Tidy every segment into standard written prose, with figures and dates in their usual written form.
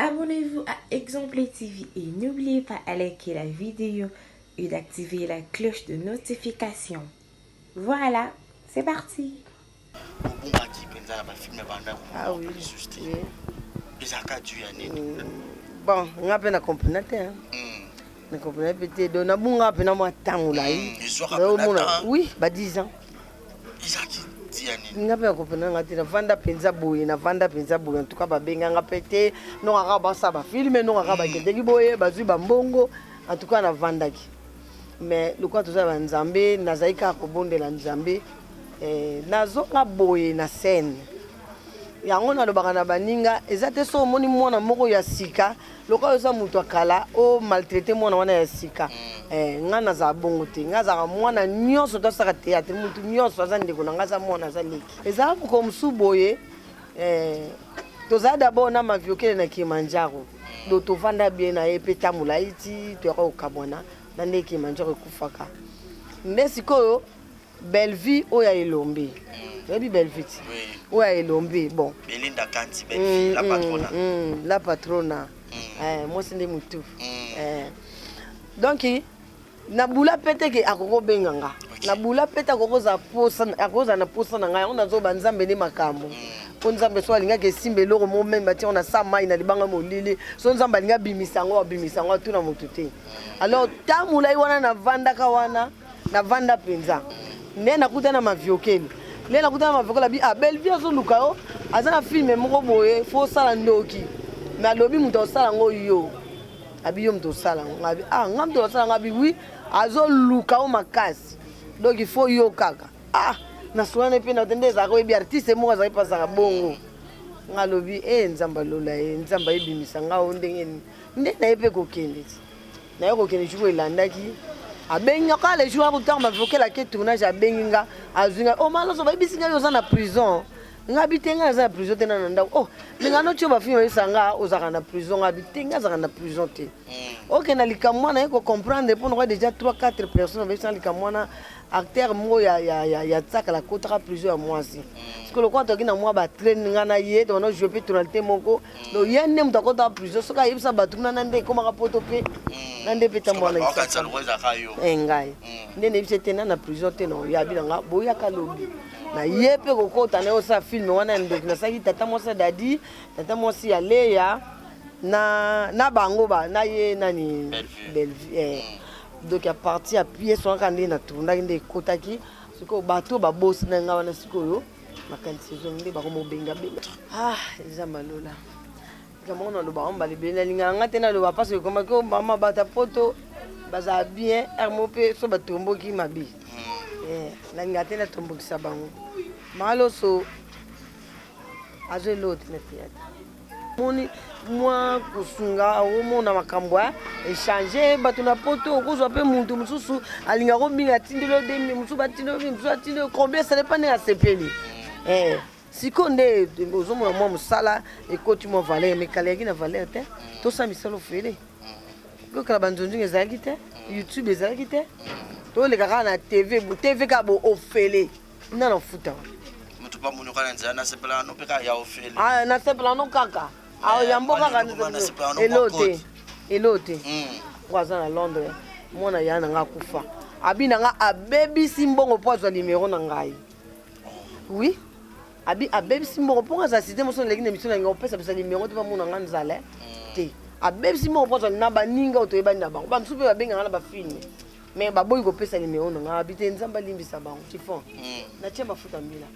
Abonnez-vous à Exemple TV et n'oubliez pas à liker la vidéo et d'activer la cloche de notification. Voilà, c'est parti. Obungaki mpenza na bafilme ya bandako. Ah oui. Lisusu te. Ezalaka du ya nini? Bon, nga mpe na comprena te, hein. Na comprena mpe te. Donc nabunga mpena mwa ntango na ye. Ezwaka mpenza temps. Oui, ba 10 ans. Ezalaki di ya nini? Nga mpe na comprena nga te. Navanda mpenza boye, navanda mpenza boye. En tout cas babenganga mpe te, nongaka basala bafilme, nongaka bakendeki boye, bazwi bambongo. En tout cas navandaki, mais lokola toza banzambe, nazali kaka kobondela Nzambe. Nazonga boye na scène yango. Nalobaka na baninga, eza te so omoni mwana moko ya sika, lokola oza moto ya kala, o maltraite mwana wana ya sika. Nga nazala bongo te. Nga azalaka mwana nyonso to asalaka théâtre, motu nyonso aza ndeko na nga, aza mwana, aza leki. Ezala mokolo mosusu boye, tozala d'abord na Maviokele na Kilimanjaro. Donc tovanda bien na ye mpe ta molai ti toyaka kokabwana na nde Kilimanjaro ekufaka. Nde sikoyo Bellevue oyo ya Elombe, oyebi Bellevue ti? Oui. Oyo ya Elombe, bon. Belinda Kanti, Bellevue, la patrona. La patrona. Mwasi nde motu. Donc nabula mpe te ke akoki kobenga nga. Nabula mpe te akokozala na posa na ngai. Yango nazoba Nzambe nde makambo, mpo Nzambe so alingaki esimba eloko mo meme batia ngo na sa mai na libanga molili, so Nzambe alingi abimisa yango, abimisa yango, atuna motu te. Alors ta molai wana navandaka wana, navanda mpenza nde nakuta na Maviokeli. Nde nakuta na Maviokeli, abi: "Ah, Bellevue azoluka yo, aza na filme moko boye, fo osala ndoki. Me alobi moto akosala yango yo." Abi: "Yo moto osala yango?" Abi: "Ah, nga moto osala yango." Abi: "Oui, azoluka yo makasi, donc il faut yo kaka." Ah, nasolani mpe na te nde ezalaka. Oyebi artiste moko azalaki mpe azalaka bongo. Nga alobi: "E Nzambe alola ye, Nzambe ayebimisa nga o ndenge nini." Nde naye mpe kokende ti naye kokende. Jour elandaki, abengi nga kaka le jour akotanga Maviokele ake tournage, abengi nga, azwi nga: "O Maloso, bayebisi ngai oza na prison." Nga bi te, ngai naza na prison te, na na ndako. "Oh, me nga noti yo bafilme bayebisa nga ozalaka na prison." Nga bi te, ngai azalaka na prison te. Okende na likambo wana, ye kocomprendre mpo nakoya déjà 3 4 personnes bayebisa nga likambo wana. Acteur moko ya Tsakala akotaka prison ya mwasi. Parce que lokola toki na mwa batraine, nga na ye tobanda jouer mpe tonalité moko. Donc ye nde moto akotaka prison. Soki ayebisa bato kuna na nde ekomaka poto mpe na nde mpe ntambo wana. Baokanisa lokola ezalaka yo. Ngai nde nayebisi ete na prison te. Na oyabi na nga boyaka lobi na ye mpe kokota na ye osala filme wana ya ndoki. Nasalaki tata mwasi ya Dadi, tata mwasi ya Leya na bango ba na ye nani. Bellevue. Bellevue. Donc ya parti ya pièce wana kaka nde natundaki, nde ekotaki. Sikoyo bato babosi na nga wana, sikoyo makanisi ezongi nde bakomobengabenga. Ah, eza malola likambo ngo naloba ngo mbala ebele. Nalingaka nga te naloba parce que ekomaki o mama bata poto bazala bien ere mo mpe so batomboki mabe. Nalingaka te natombokisa bango. Maloso azwa eloko te na théâtre. Moni mwa kosunga, omona makambo ya échange bato na poto. Okozwa mpe mutu mosusu alingaka kobinga, atindeli yo demi mosusu, batindeli yo mosusu, atindeli yo combien, ça dépend ndenge asepeli. Sikoyo nde ozomona mwa mosala ekoti mwa valeur, mais kala eyaki na valeur te. Tosala misala ofele kokala banzonzinga ezalaki te, YouTube ezalaki te, toleka kaka na TV. TV kaka bo ofele nana futa wana. Moto bamonoka na nzela, nasepelaka no mpe kaka ya ofele. Ah, nasepela no kaka. Ah, yambo kaka. Nasepela no. Elo mwa te code. Elo te. Po aza na Londres, mwana ya na nga akufa. Abi na nga abebisi mbongo mpo azwa nimero na ngai. Oui, abi abebisi mbongo mpo nga azala cité moso. Naleki na émission na ngai, opesa pesa nimero te, bamona nga nzala te. Abebisi mbongo mpo azwa na baninga oyo toyebani na bango. Bamosusu mpe babenganga na bafilme, mais baboyi kopesa nimero na ngai. Abi te, Nzambe alimbisa bango. Chiffon natie mafuta mbila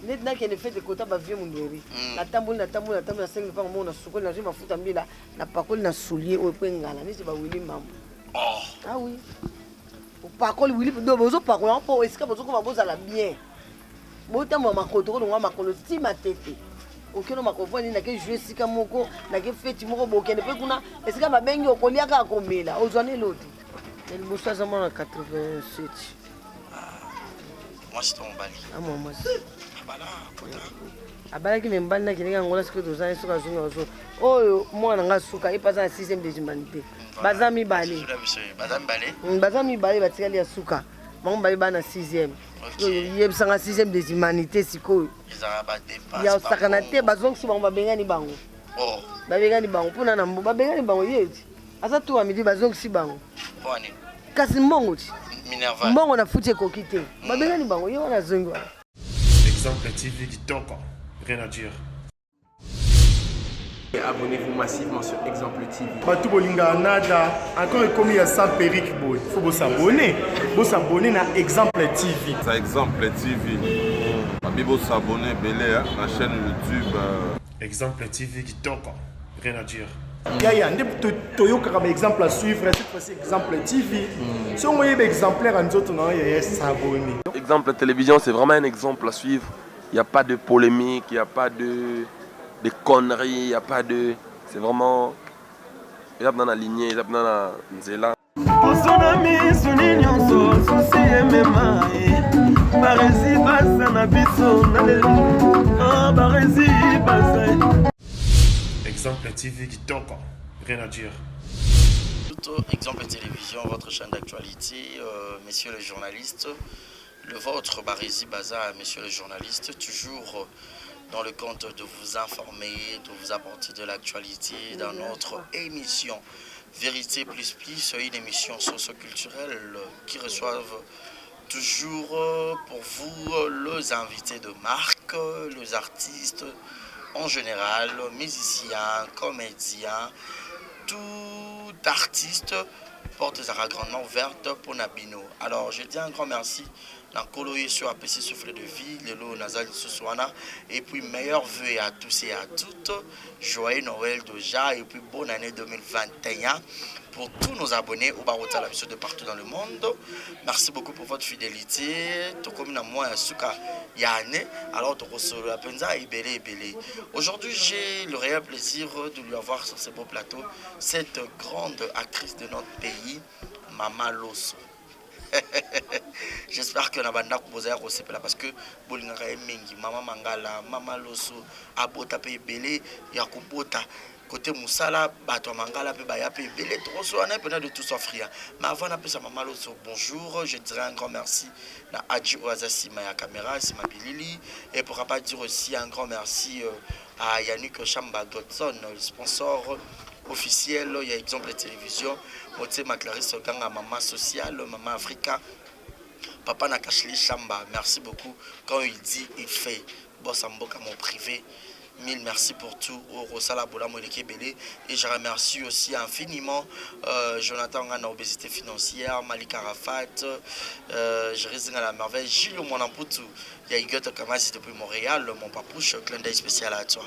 neti nakende fete kota bavie mundweri. Natamboli, natamboli, natamboli, nasengi lopango moko, nasukoli, nazwi mafuta mbila, napakoli na soulier oyo po engala neti bawili mambo. Oh. Ah oui, opakoli wili do, bozopakola yango mpo esika bozokoma bozala bien, botambola makolo, tokolongwa makolo ti Matete. Okende makolo mpo nini? Nake joue esika moko, nake feti moko, bokende mpe kuna esika babengi, okolia kaka, komela, ozwa nelo te. Na liboso aza mwana 87. Mwasi to mobali? Amwa mwasi. Abala kota? Abalaki, me mobali nakendeki Angola. Sikoyo toza ye, soki azongi azo oyo mwana nga suka ye mpe aza na 6e des humanités. Baza mibale. Sula biso ye. Baza mibale. Baza mibale, batikali ya suka, bango mibale bana 6e. Yebisanga 6e des humanités sikoyo. Ezalaka badépense. Ya osakana te. Bazongisi bango, babengani bango. Oh. Babengani bango mpona na mbo babengani bango ye ti aza tour ya midi bazongisi bango. Kasi mbongo ti mbongo na futi ekoki te. Babengani bango ye wana azongi wana. Exemple TV kitoko, rien à dire. Abonnez-vous massivement sur Exemple TV. Bato bolingaka nada encore ekomi ya sans perruque boye faut bosabone bosabone na Exemple TV. Ça Exemple TV. Babi bosabone ebele na chaîne YouTube. Exemple TV kitoko, rien à dire. Yaya nde toyokaka ba exemple à suivre, cette fois-ci Exemple TV. Soki oyeba exemplaire ya nzoto na yo yaya, s'abonner. Exemple Télévision, c'est vraiment un exemple à suivre. Il n'y a pas de polémique, il n'y a pas de conneries, il n'y a pas de. C'est vraiment. Il y a dans la lignée, il y a dans la nzela. Poso na miso nyonso susi emema ye baresi baza na biso na lelo Ah, baresi baza. Exemple TV kitoko, rien à dire. Tout Exemple Télévision, votre chaîne d'actualité, messieurs les journalistes, le vôtre Barési Baza, messieurs les journalistes, toujours dans le compte de vous informer, de vous apporter de l'actualité dans notre émission Vérité Plus Plus, une émission socio-culturelle qui reçoivent toujours pour vous les invités de marque, les artistes en général, musiciens, comédiens, tout artiste, porte grandement ouverte pour na bino. Alors je dis un grand merci na Nkolo Yesu apesi souffle de vie lelo naza lisusu wana, et puis meilleurs vœux à tous et à toutes, joyeux Noël déjà et puis bonne année 2021 pour tous nos abonnés au Barota de partout dans le monde. Merci beaucoup pour votre fidélité. Tokomi na mois ya suka ya année, alors tokosolola mpenza ebele ebele. Aujourd'hui, j'ai le réel plaisir de lui avoir sur ce beau plateau cette grande actrice de notre pays, Mama Loso. J'espère que na bandako bozali kosepela parce que bolingaka ye mingi. Mama Mangala, Mama Loso abota mpe ebele ya kobota côté mosala, bato ya Mangala mpe baya mpe ebele. Tokosola mpena de tout sauf rien. Mais avant napesa Mama Loso bonjour, je dirais un grand merci na Adji oyo aza nsima ya caméra, nsima bilili, et pourquoi pas dire aussi un grand merci à Yannick Chamba Godson, le sponsor officiel il y a Exemple Télévision, Motema Clarisse Ganga, Maman Sociale, Maman Africa, Papa Nakashli Chamba, merci beaucoup. Quand il dit, il fait. Boss Mboka, mon privé, mille merci pour tout. Rosala Bola Moleke Belé. Et je remercie aussi infiniment Jonathan Ngana, obésité financière, Malik Arafat, Jérémy la merveille, Gilles Monamputu, Yaïgot Kamasi depuis Montréal, mon papouche, clin d'œil spécial à toi.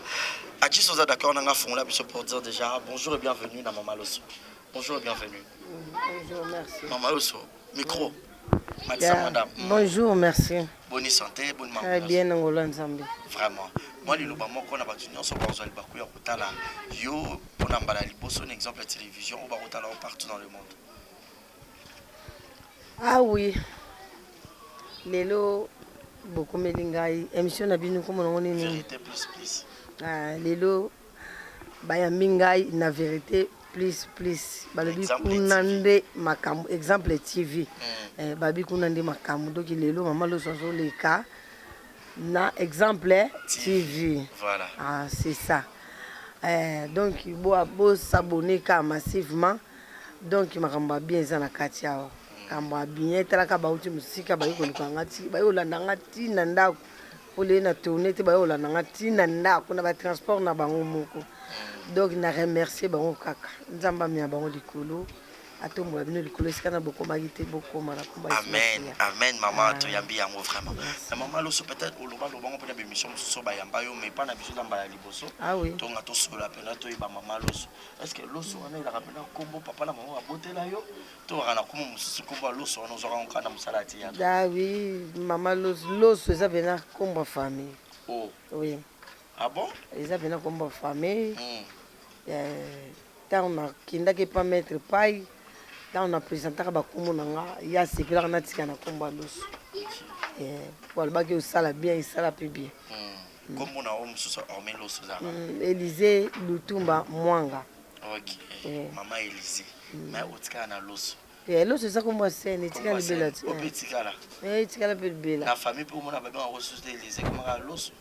Adji Sosa, d'accord, on a fond là pour dire déjà bonjour et bienvenue dans Mama Loso. Bonjour et bienvenue. Bonjour, merci. Mama Loso, micro. Matisa, madame. Bonjour, merci. Bonne santé, bonne Très bien, Ngola Nzambe. Vraiment. Moi, liloba moko na bato nyonso bazwa libaku ya kotala yo mpona mbala liboso na Exemple ya Télévision oyo bakotala yo partout dans le monde. Ah oui. Lelo bokomeli ngai émission na bino komona ngo nini? Vérité Plus Plus. Ah, lelo bayambi ngai na Vérité Plus Plus, balobi Exemple kuna TV. Nde makambo Exemple TV. Eh, babi kuna nde makambo. Donc lelo Mama Loso azoleka na Exemple TV. Voilà. Ah, c'est ça. Eh, donc bo bosabonner ka massivement. Donc makambo ya bien eza na kati awa, makambo ya bien etalaka bauti mosika bayi koluka nga ti bayi kolanda nga ntina ndako po leye na tourne te, bayi kolanda nga ntina ndako na batransport na bango moko. Donc na remercier bango kaka, Nzambe amema bango likolo, atombola bino likolo esika na bokomaki te, bokoma na komba. Amen, amen, mama. Toyambi yango vraiment na Mama Loso. Peut-être oloba lobango mpona bémission mosusu bayamba yo, mais mpa na biso eza mbala ya liboso. Ah oui. Tonga tosolola mpena toyeba Mama Loso. Est ce que Loso wana elaka mpena nkombo papa na mama babotela yo to kaka na nkombo mosusu? Nkombo ya Loso wana ozwaka ngo kaka na mosala ya théâtre? Ah oui, Mama Loso, Loso eza mpena nkombo ya famille. Oh. Oui. Ah bon? Eza mpena nkombo ya famille. Ntango nakendaki epa maître pai, ntango napresentaka bakombo na nga, ye asepelaka natika na nkombo ya Loso. Po alobaki osala bien, esala mpe bien. Nkombo na yo mosusu hormis Loso ezalaka? Élysée Lutumba Mwanga. Ok. Mama Élysée, mais otikala na Loso. Loso eza kombo ya scène, etika libela ti. Ope etikala. Etikala mpe libela. Na famille mpe omona babengaka mosusu te Élysée, komaka Loso.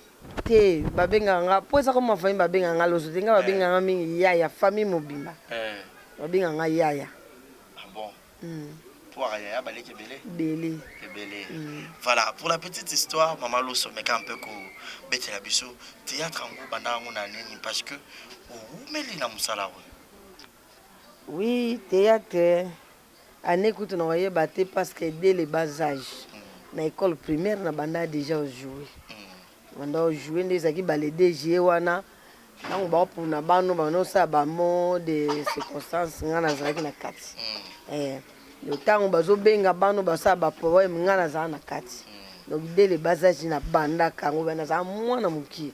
Te, babengaka nga po eza koma famille, babengaka nga Loso te, nga babengaka nga mingi yaya, famille mobimba babengaka nga yaya. Ah bon? Po aka yaya baleki ebele? Ebele. Ebele. Voilà, pour la petite histoire, Maman Loso meka un peu ko betela biso théâtre yango banda yango na nini parce que owumeli na mosala oyo. Oui, théâtre année kutu na koyeba te parce que dès le bas âge na école primaire na banda déjà ojouer. Banda ojouer nde ezalaki ba le 2 juillet wana ntango baopuna bano banosala ba mot de circonstance, nga nazalaki na kati. Ntango bazobenga bano basala ba poème, nga nazala na kati. Donc dès le bas âge na bandaka yango, nazala mwana mokie.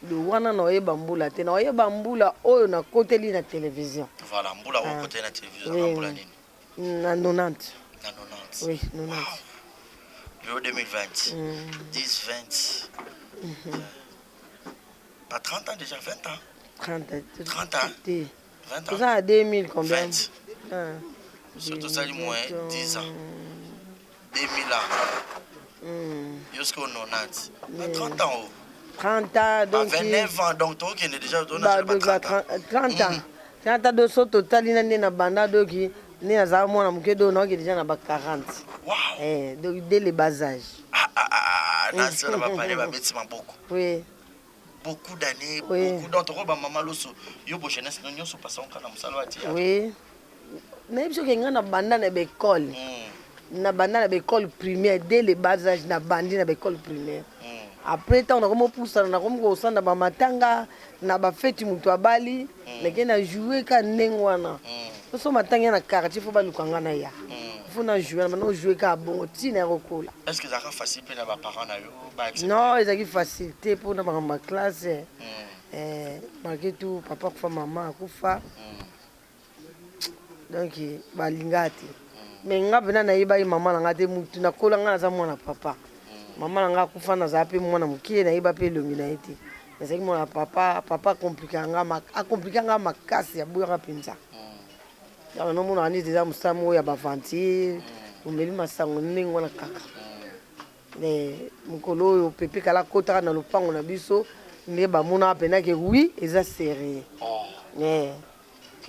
Do wana naoyeba mbula te, naoyeba mbula oyo nakoteli na télévision. Voilà, mbula oyo okoteli na télévision ezalaka mbula nini? Na 90. Na 90? Oui, 90. Lelo 2020, 10, 20, pas 30 ans déjà, 20 ans. 30. 30 ans. Te. 20 ans. Toza na 2000 combien? 20. Ah. So tosali moins 10 ans, 2000 ans, jusqu'au 90, ba 30 ans o. 30 ans. Ba Donc 29 ans, donc tokokende déjà tona ba ba 30 ans. 30 ans, 30 ans. Do so totali na nde na banda, doki nde nazala mwana moke, do naoki déjà na ba 40. Wow. Donc dès le bas âge. Ah, ah, ah, nasala bapale babeti maboko. Oui. Beaucoup d'années. Oui. Beaucoup. Donc tokoba Mama Loso, yo bo jeunesse no nyonso pasaka na mosala wa théâtre. Oui, nayebi soki ngai na banda na baekole, na banda na baekole primaire dès le bas âge, na bandi na baekole primaire. Après ntango nakomi opusana, nakomi kosanda bamatanga na bafeti, moto abali, nakei na joue ka ndenge wana. So matanga ya na quartier, fo baluka nga na ya, fo na joue na banda ojoue kaka bongo ntina ya kokola. Est ce que ezalaka facile mpe na baparent na yo baaccepte? Non, ezalaki facile te mpona makambo ya classe. Malgré tout papa akufa, mama akufa, donc balingaka te. Mais nga mpena nayebaki mama na nga te. Mutu nakola, nga naza mwana papa. Mama na nga akufa nazala mpe mwana mokie, nayeba mpe elongi na ye te. Nazalaki mwana papa. Papa akomplika nga, akomplika nga makasi, aboyaka mpenza. Yango nomonaka neti eza mosala moko ya baventure, omeli masango ndenge wana kaka. Mokolo oyo Pepe Kala akotaka na lopango na biso nde bamonaka mpena ke oui, eza sérieux.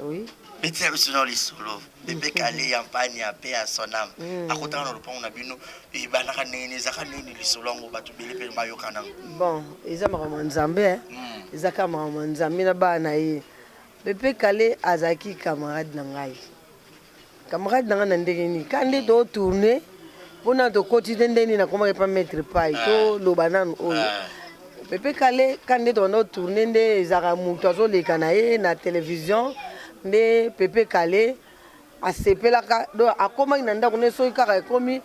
Oui. Betela biso na lisolo Pepe Kale ya mpani ya pe ya son âme akotaka na lopango na bino, ebandaka ndenge nini, ezalaka nini lisolo yango, bato ebele mpe bayoka nango? Bon, eza makambo ya Nzambe, eza kaka makambo ya Nzambe na bana na ye. Pepe Kale azalaki camarade na ngai. Camarade na ngai na ndenge nini? Ka nde totourne mpona tokoti te, ndenge nini nakomaki epa Maître Pai, toloba nanu oyo Pepe Kale. Ka nde tobanda otourne, nde ezalaka moto azoleka na ye na télévision, nde Pepe Kale asepelaka. Donc akomaki na ndako nde soki kaka ekomi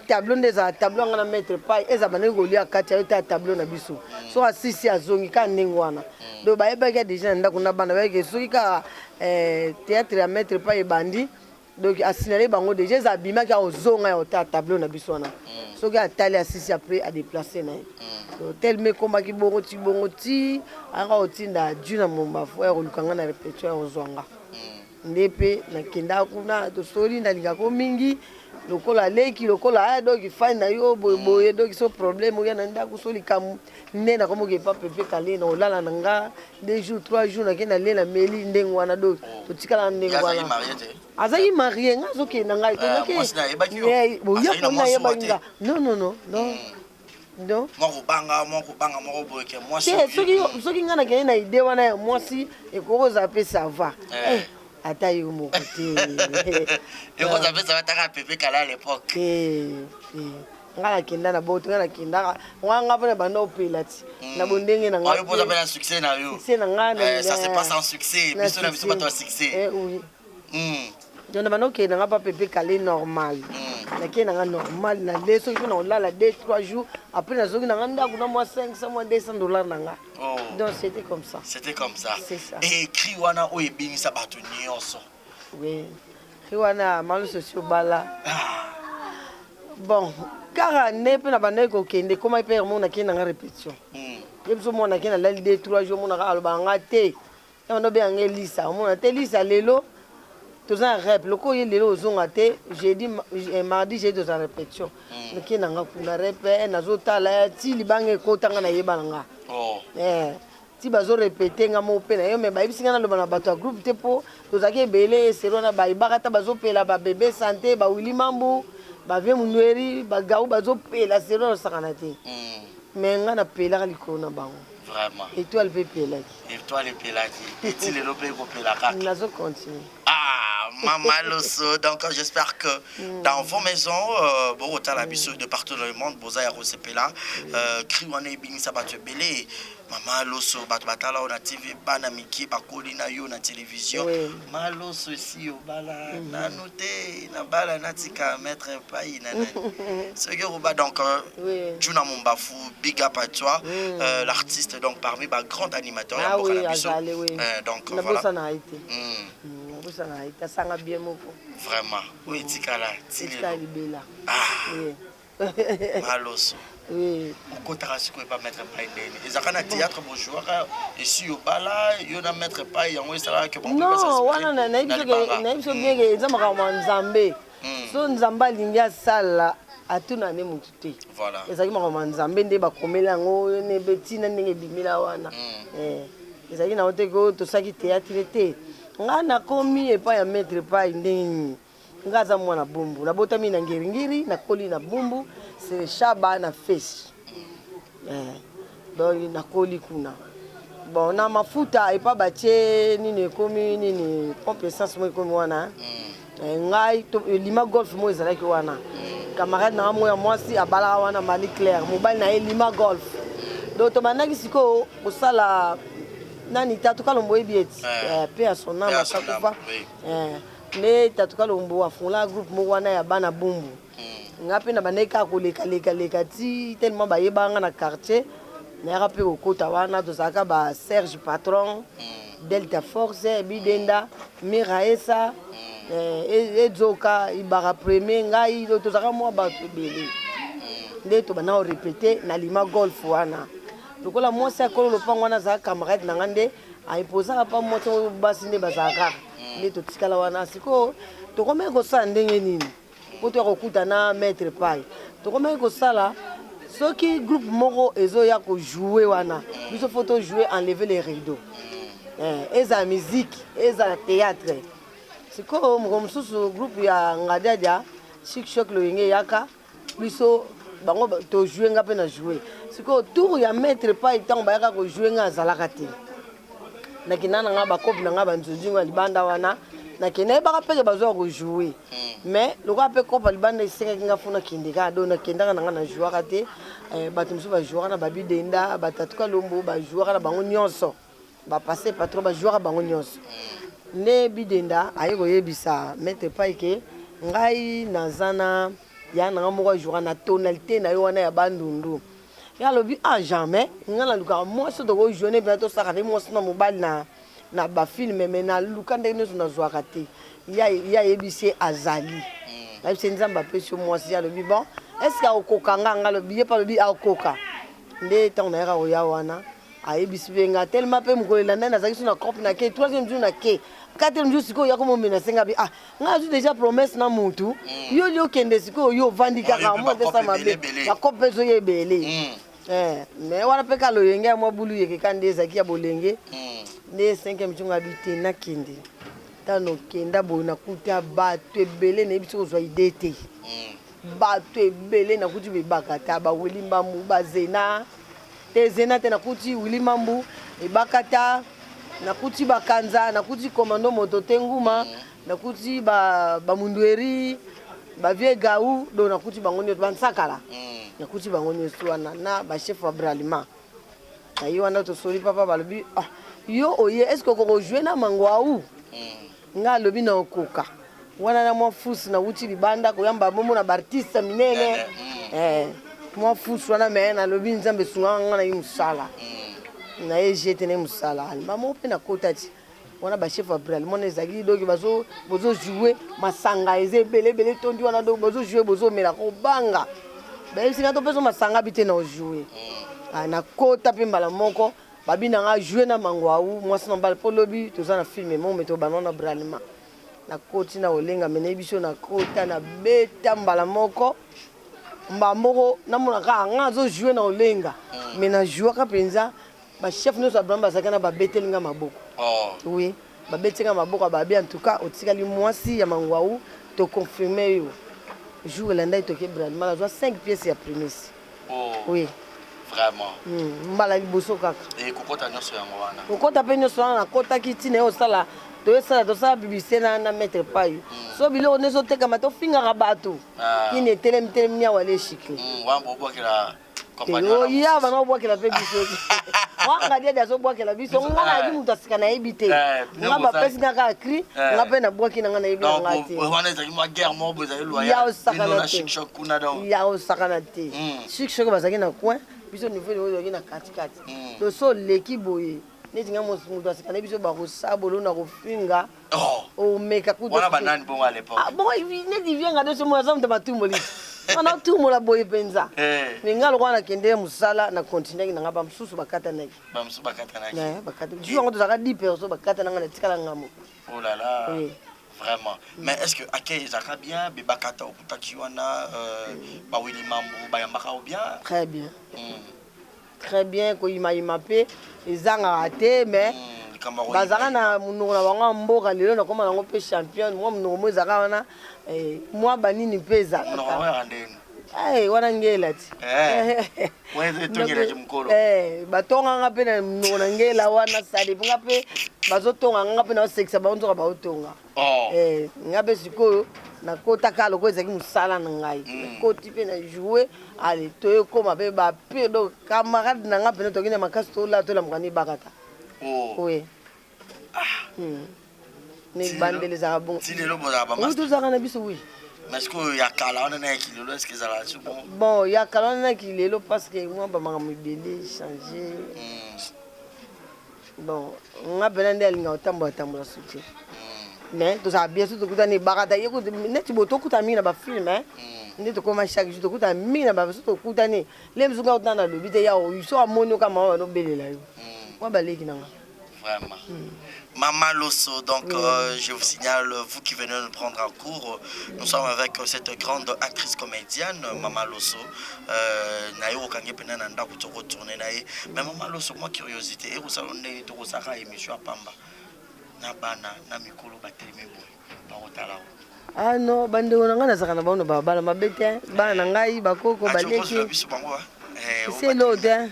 tableau, nde ezala tableau yanga na Maître Pai, eza bandaki kolia kati ayo te ya tableau na biso. Soki asisi, azongi kaka ndenge wana. Donc bayebaki ya déjà na ndako na bana bayeke soki kaka théâtre ya Maître Pai ebandi, donc asignale bango déjà, eza abimaki akozonga ya kotala tableau na biso wana. Soki atali, asisi, après adéplace na ye. Donc tellement ekomaki bongo ti bongo ti ayaka kotinda ju na mombafu ya koluka nga na répétition ya kozwa nga. Nde mpe nakendaka kuna, tosoli, nalingako mingi lokola aleki, lokola aya. Donc fani na yo boyeboye, donc so problème oya na ndako, so likambo nde nakomoki epa Pepe Kale na olala na nga 2 jours, 3 jours, nake nalela meli ndenge wana. Donc totikala ndenge wana. Azalaki marié, nga azokende na ngai. Boyakoli nayebaki nga, non, non, non, non, non. Mwa kobanga, mwa kobanga moko boye ke mwasi. Te, soki ngai nakende na idée wana ya mwasi, ekoki kozala mpe ça va, ata yo moko te. Ekozala mpe ça va taka Pepe Kala à l'époque. Te, ngai nakenda na boto, ngai nakendaka nga nga mpona banda opela ti na bondenge na ngai mpoza mpe na succès na yo. Succès na ngai. Ça se passe en succès, biso na biso bato ya succès. Oui. Donc na banda okende nanga pa Pepe Kale normal, nakende nanga normal, nale soki mpe na kolala 2, 3 jours, après nazongi nanga ndako na mwa 500, mwa 200 $ na nga. Donc c'était comme ça. C'était comme ça. C'est ça. Et cri wana oyo ebengisa bato nyonso? Oui, cri wana Maluso Bala. Bon, kaka nde mpe na bandaki kokende, ekomaki mpe mo nakende nanga répétition, ye biso mona nakende, nalali 2, 3 jours, omonaka alobaka nga te, ya bando obenganga Elisa, omona te Elisa lelo. Toza na rep lokola oye lelo ozonga te jeudi mardi jeudi toza repetition nake na nga kuna rep nazotala ti libanga ekota nga nayeba na nga Oh. eh, ti bazo repete nga moko mpe na yo me bayebisi nga naloba na bato ya groupe te mpo tozalaki ebele eseri wana bayebaka ata bazopela babebe sante bawili mambu bavie munweri bagau bazopela seri wana osakana te me nga napelaka likolo na bango Vraiment. Etoile pe epelaki. Etoile epelaki. Eti lelo pe ekopela kaka. Nazo continuer. Ah, Mama Loso. Donc, j'espère que mm. dans vos maisons, euh, bokotala mm. biso de partout dans le monde, boza ya kosepela. Euh, cri wana ebinisa bato ebele. Mama Loso, bato batala na TV, bana mike bakoli na yo na télévision. Oui. Ma Loso esi obala mm -hmm. nanu te nabala natika maître epai na nani. Soki okoba donc euh, oui. Juna Mumbafu, big up à toi, mm. euh, l'artiste donc parmi ba grand animateur ah, ya mboka oui, na biso. Azali, oui. Euh, donc voilà. Nabosana ye te. Mm. Nabosana ye te, asanga bien moko. Vraiment. Oui, tikala, tikala libela. Ah. Oui. Maloso. Oui. okotaka sikoyo epa maître pai ndeni ezalaka na théâtre bojouaka esi obala yo na maître pai yango esalaka ke non wana nayebi so bien ke eza makambo ya nzambe so nzambe alingi asala atuna nde motu te ezalaki makambo ya nzambe nde bakomeli yango ntina ndenge ebimela wana ezalaki nango te ko tosalaki théâtre te ngai nakomi epai ya maître pai ndenge nini ngai aza mwana bumbu nabotami na ngiringiri nakoli na bumbu se shaba na fesi donc nakoli kuna bon na mafuta epa batie nini ekomi nini pompe essence moko ekomi wana ngai lima golf moko ezalaki wana camarade na nga moko ya mwasi abalaka wana marie claire mobali na ye lima golf donc tobandaki sikoyo kosala nani tatu kalombo oyebi eti pe ya son ame asakufa nde tatu kalombo afungola groupe moko wana ya bana bumbu nga mpe na bandaki kaka kolekalekaleka ti tellement bayebaka nga na quartier nayaka mpe kokota wana tozalaka ba serge patron delta force bidenda miraesa edzoka ibara premier ngai tozalaka mwa bato ebele nde tobanda korepete na lima golf wana lokola mwasi akolo lopango wana azalaka camarade na nga nde aimposaka mpa mwasi oyo basi nde bazalaka kaka nde totikala wana sikoyo tokomaki kosala ndenge nini mpo toya kokuta na maître pai tokomaki kosala soki groupe moko ezoya kojoue wana biso fo tojoue enlever les rideaux ezala musique ezala théâtre sikoyo moko mosusu groupe ya ngadiadia chic choc loyenge eyaka biso bango tojoue nga mpe na joue sikoyo tour ya maître pai ntango bayaka kojoue nga azalaka te nakenda na nga bakope na nga banzonzingo ya libanda wana nakende nayebaka mpe ke bazwa kojoue mais lokola mpe kope ya libanda esengaki nga fo nakende kaka donc nakendaka na nga na jouaka te bato mosusu bajouaka na babidenda batatuka lombo bajouaka na bango nyonso bapasse patron bajouaka bango nyonso nde bidenda aye koyebisa maître pai ke ngai naza na ya na nga moko ajouaka na tonalité na yo wana ya bandundu ye alobi ah jamais nga nalukaka mwasi tokojoine mpena tosaka nde mwasi na mobali na na bafilme me naluka ndenge nyonso nazwaka te ye ayebisi ye azali nayebisi ye nzambe apesi yo mwasi ye alobi bon est ce que akokoka nga nga alobi ye mpe alobi akoka nde ntango nayaka koya wana ayebisi mpe nga tellement mpe mokolo elandani nazalaki so na cope na ke troisième jour na ke quatrième jour sikoyo yako momena senga bi ah nga azwi déjà promesse na mutu yo li okende sikoyo yo ovandi kaka mwa eza mabe bakope ezoya ebele mais wana mpe kaka loyenge ya mwa bulu yekeka nde ezalaki ya bolenge nde cinquième jour nga bi te nakende ntango okenda boye nakuta bato ebele nayebi soki ozwa ide te bato ebele nakuti bebakata baweli mbambu bazena te zena te nakuti wili mambu ebakata nakuti bakanza nakuti komando moto te nguma nakuti bamundueri bavie gau do nakuti bango nyonso bansakala nakuti bango nyonso wana na bachef ya bralima na ye wana tosoli papa balobi ah, yo oye est ce que okoka ojoue na mangwau nga alobi na okoka wana na mwa fusu nawuti libanda koyamba bomo na baartiste minene mwa fusu wana me nalobi nzambe esungaka nga na ye mosala na ye jete na ye mosala alima moko mpe nakota ti wana bachef ya bralima wana ezalaki donc bozojoue masanga eza ebele ebele etondi wana donc bozojoue bozomela kobanga bayebisi nga topesa masanga bi te na ojoue nakota mpe mbala moko babi na nga joue na mangwau mwasi na mobali mpo lobi toza na filme mo me tobanda na bralima. Nakoti na olenga me nayebi so nakota nabeta mbala moko mbala moko namona kaka nga azo joue na olenga mm. me na jouaka mpenza bachef nyonso abraham bazalaki na babeteli nga maboko oh. oui babeti nga maboko babi en tout cas otikali mwasi ya mangwau toconfirme yo jour elandaki toke brandema nazwa 5 pièces ya primis Oh. Oui. Vraiment. Hmm, mbala liboso kaka. Et kokota nyonso yango wana. Kokota pe nyonso wana nakotaki ntina ye osala toyosala tosala publicité na na maître payo. Mm. So biloko nyonso otekama tofingaka bato. Ah. Kini etelemi telemi niawa le chicle. Mm, wana bobwakela oya bana obwakela mpe biso wanga diadi azobwakela biso nga nayaki moto asika nayebi te eh, nga bapesi nga kaka cri eh. nga mpe nabwaki na nga nayebi na nga te ya osakana te ya osakana te hmm. chic choc bazalaki na coin biso niveau niveau ezalaki na katikati hmm. donc so oleki boye neti nga moto asika na biso bakosabolo na kofinga oh. omeka kutuwana banani bongo à l'époque ah, bongo neti vienga doso moyo aza moto matumboli wana otumbola boye mpenza eh. me nga lokola nakende mosala na continuaki na nga bamosusu bakatanaki bamosusu bakatanaki eh, bakata jour yango tozalaka 10 personnes bakatana nga natikala nga moko oh là là Vraiment. Mais est-ce que accueil ezalaka bien bebakata okutaki wana euh, bawili mambu bayambaka yo bien Très bien. Mm. Très bien koyimayima mpe ezangaka te mais mm, bazalaka na monoko na bango ya mboka lelo nakoma nango mpe championne mwa monoko mo ezalaka wana eh, mwa banini mpe ezalaka Eh, wana ngela ti eh. Eh, batonga nga mpe na monoko na ngela wana sale nga mpe bazotonga nga mpe naosekisa bango nzoka baotonga oh. nga mpe sikoyo nakotaka lokola ezalaki mosala na ngai hmm. nakoti mpe na joue ale toyekoma mpe bapire donc camarade na nga mpena toki na makasi tolala tolamuka nibakata oh. oui ah. hmm. na ebandeli ezalaka bongo ti lelo bozalaka ba oui tozalaka na biso oui mais sikoyo ya kala wana na ya kilelo est ce que ezalaka su bongo bon ya kala wana na kilelo parce que mwa bamakambo ebele change hmm. bon nga mpena nde alingaka kotambola tambola su te hmm. mais tozalaka bien so tokutani ebakata ye neti boye tokutana mingi na bafilme hmm. nde tokoma chaque jour tokutana mingi na baso tokutani le mosusu nga kotana nalobi te ya so amoni oka mama banobelela yo mwa baleki na nga Vraiment. Mm. Maman Losso, donc oui. euh, je vous signale, vous qui venez nous prendre en cours, nous sommes avec cette grande actrice comédienne, mm. Maman Losso. Euh, nayo okangi pena na ndako toko tourner na ye. Mais Maman Losso, moi curiosité, et vous allez toko saka émission à pamba. Na bana, na mikolo batelemi boye. Bakotala. Ah non, bandeko na ngai nazalaka na bango na balabala mabe te. Bana na ngai bakoko baleki. Eh, Se lo te.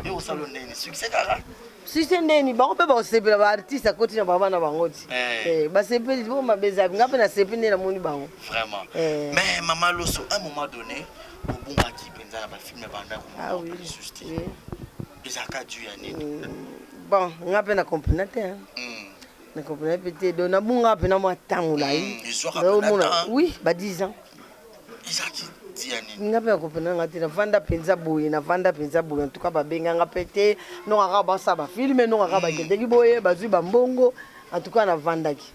Yo osalo nini? Succès kaka? Succès ndeni bango mpe bakosepela ba artiste akoti na baba na bango ti. Eh. Eh, basepeli bo mabe ezabi ngai mpe nasepeli nde namoni bango. Vraiment. Eh. Mais Maman Losso, à un moment donné, obungaki mpenza na bafilme banda Ah oui. lisusu te. Oui. Ezalaka dû ya nini? Bon, ngai mpe na comprena te. Hein. Mm. Na comprena mpe te. Donc nabungaka mpe na mwa ntango molai. Mm, ezwaka mpe na temps. Oui, ba 10 ans. Ezalaki dû ya nini? Nga mpe nakopena nga te navanda mpenza boye navanda mpenza boye en tout cas babenga nga mpe te nonga kaka basala bafilme nonga kaka bakendeki boye bazwi bambongo en tout cas navandaki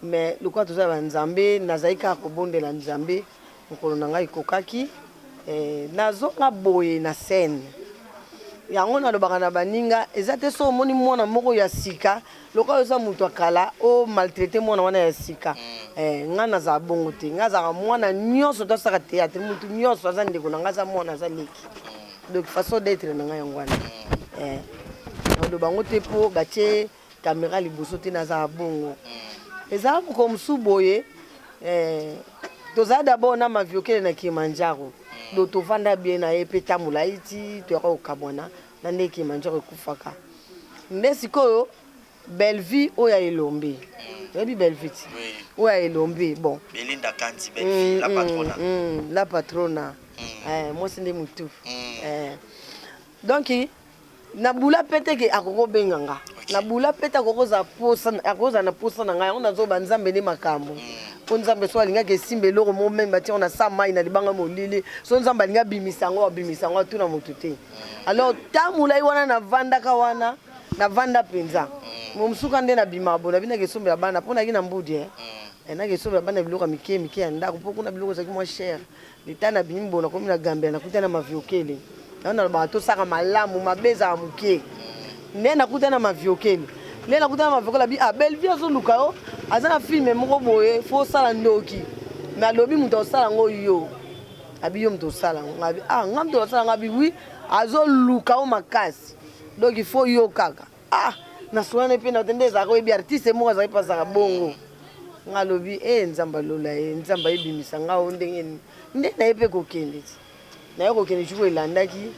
mais lokola toza banzambe nazali kaka kobondela nzambe mokolo na ngai ekokaki eh, nazonga boye na scène yango nalobaka na baninga eza te so omoni mwana moko ya sika lokola oza moto ya kala o maltraite mwana wana ya sika mm. eh, nga nazala bongo te nga azalaka mwana nyonso to asalaka théâtre motu nyonso aza ndeko na nga aza mwana aza leki mm. donc façon d'être na ngai yango wana mm. eh, naloba yango te mpo batie caméra liboso te nazala bongo ezala mokolo mosusu boye eh, tozala d'abord na maviokele na kilimanjaro donc tovanda bien na ye mpe ntango molai ti toyaka kokabwana na nde kilimanjaro ekufaka nde sikoyo Bellevue oyo ya elombe oyebi Bellevue ti oyo ya elombe bon Belinda Kanzi Bellevue la patrona la patrona eh, mwasi nde mutu eh. Donc nabula mpe te ke akoki kobenga nga nabula mpe te akoki na posa na ngai yango nazoba nzambe nde makambo mpo nzambe so alingaki esimba eloko moko meme batia na sa mai na libanga molili so nzambe alingi abimisa yango abimisa yango atuna motu te alors ntango molai wana navandaka wana navanda mpenza mosuka nde nabimaka bo nabinaki esombela bana mpo nayaki na mbudi eh. Naki esombela bana biloko ya mike mike ya ndako mpo kuna biloko ezalaki mwa cher leta nabimi bo nakomi na gambela nakuta na maviokele yango nalobaka tosaka malamu mabe ezala moke nde nakuta na maviokele nde nakuta na maviokele abi ah Bellevue azoluka yo Aza na film moko boye faut osala ndoki mais alobi moto akosala yango yo. Abi yo moto osala yango. Abi ah nga moto osala yango abi oui azoluka yo makasi. Donc il faut yo kaka. Ah nasolani mpe na te nde ezalaka oyebi artiste moko azalaki mpe azalaka bongo. Nga alobi eh Nzambe alola ye Nzambe ayebimisa nga o ndenge nini. Nde naye mpe kokende ti. Naye kokende jour elandaki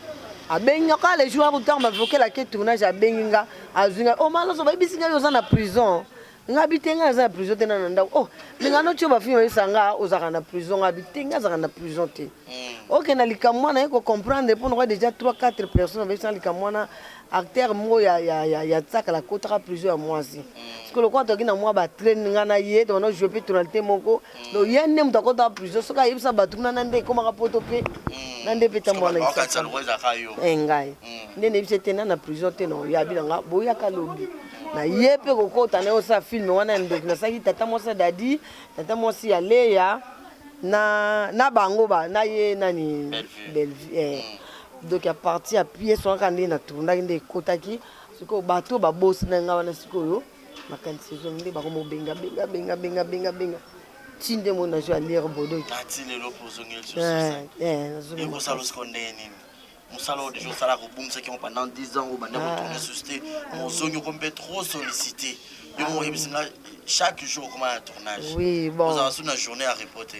abengi nga kaka le jour wana ntango bavokelaki tournage abengi nga azwi nga oh maloso bayebisi nga yo oza na prison nga bi te nga naza na prison te na na ndako oh me nga noti oyo bafilme bayebisa nga ozalaka na prison nga bi te nga azalaka na prison te oke na likambo wana ye kocomprendre mpo nakoya déjà 3 4 personnes bayebisa nga likambo wana acteur moko ya, ya, ya, ya tsakala akotaka prison ya mwasi sikoyo lokola toyaki na mwa batraine nga na ye tobanda joue mpe tonalité moko donc ye nde moto akotaka prison soki ayebisa bato kuna na nde ekomaka poto mpe na nde mpe tambola na eh, ngai nde nayebisa ete na na prison te na oyabi na nga boyaka lobi na ye mpe kokota na ye osala filme wana ya ndoki nasalaki tata mwasi ya dadi tata mwasi ya leya na, na bango ba na ye nani Bellevue eh. Donc ya partie ya pièce wana kaka ndenge na tournaki nde ekotaki sikoyo bato babosi na ngai wana sikoyo makanisi ezongi nde bakomi benga benga benga benga benga benga ti nde moi nazwi alire bodo ti lelo mpo ozongi lisusu ekosala sikoyo ndenge nini mosala oyo deja osalaka obungisaki yango pendant 10 ans obanda kotourne susu te mozongi okomi mpe trop sollicité yo moko oyebisi nga chaque jour okoma na tournage oui bon ozala su na journée ya repos te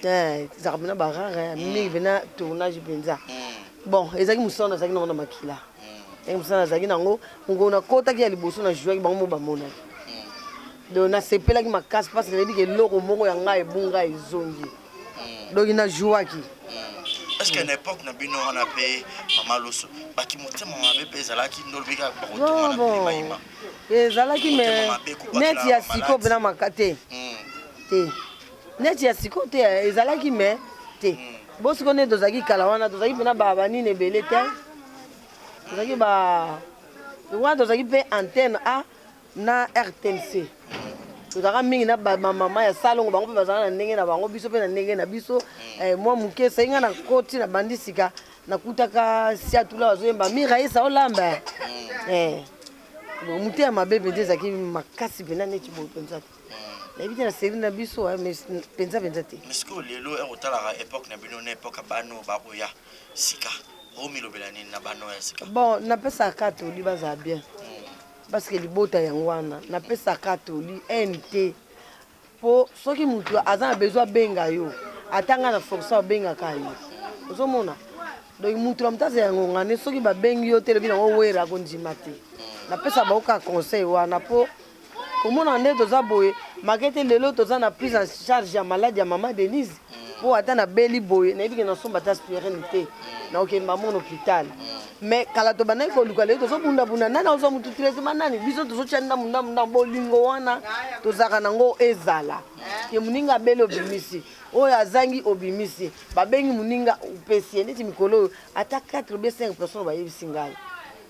ezalaka mpena barare mingi mpena tournage mpenza bon ezalaki mosala nazalaki nango na makila ezalaki mosala nazalaki nango mokolo nakotaki ya liboso na jouaki bango mo bamonaki donc nasepelaki makasi parce que nayebi ke eloko moko ya ngai ebunga ezongi donc na jouaki. Est ce que na époque na bino wana mpe mama Loso baki motema mabe mpe ezalaki nde olobi kaka bakotonga na bimayima? Ezalaki mais neti ya sikoyo mpena maka te te neti ya sikoyo te ezalaki mais te bosiko nde tozalaki kala wana tozalaki mpena banini ebele te tozalaki ba wana tozalaki mpe antenne A na RTNC tozalaka mingi na bamama ya salongo bango mpe bazalaka na ndenge na bango biso mpe na ndenge na biso mwa moke esai ngai nakoti na bandi sika nakutaka siatula bazoyemba miraisa olamba mote ya mabe mpenza ezalaki makasi mpenza neti boye mpenza te nayebi te na seri na biso mpenza mpenza te. Mais sikoyo lelo ere otalaka époque na bino na époque ya bana oyo bakoya sika, omilobela nini na bana oyo ya sika? Bon, napesaka toli bazala bien parce que libota yango wana napesaka toli nt mpo soki motu aza na besoin abenga yo ata ngai na force abengaka yo ozomona donc motu na motu azala ya ngonga nde soki babengi yo te elobi nango wera akondima te napesa bango kaka conseil wana mpo komona nde toza boye make te lelo toza na prise en charge ya malade ya mama Denise mpo ata nabeli boye nayebi ke nasomba ata aspirine te nakokende bamona hôpital mais kala tobandaki koluka lelo tozobundabunda nani azwa motu traitement nani biso tozotya ndambu ndambu ndambu bolingo wana tozalaka nango ezala ke moninga abeli obimisi oyo azangi obimisi babengi moninga opesi ye neti mikolo oyo ata 4 ou 5 personnes bayebisi ngai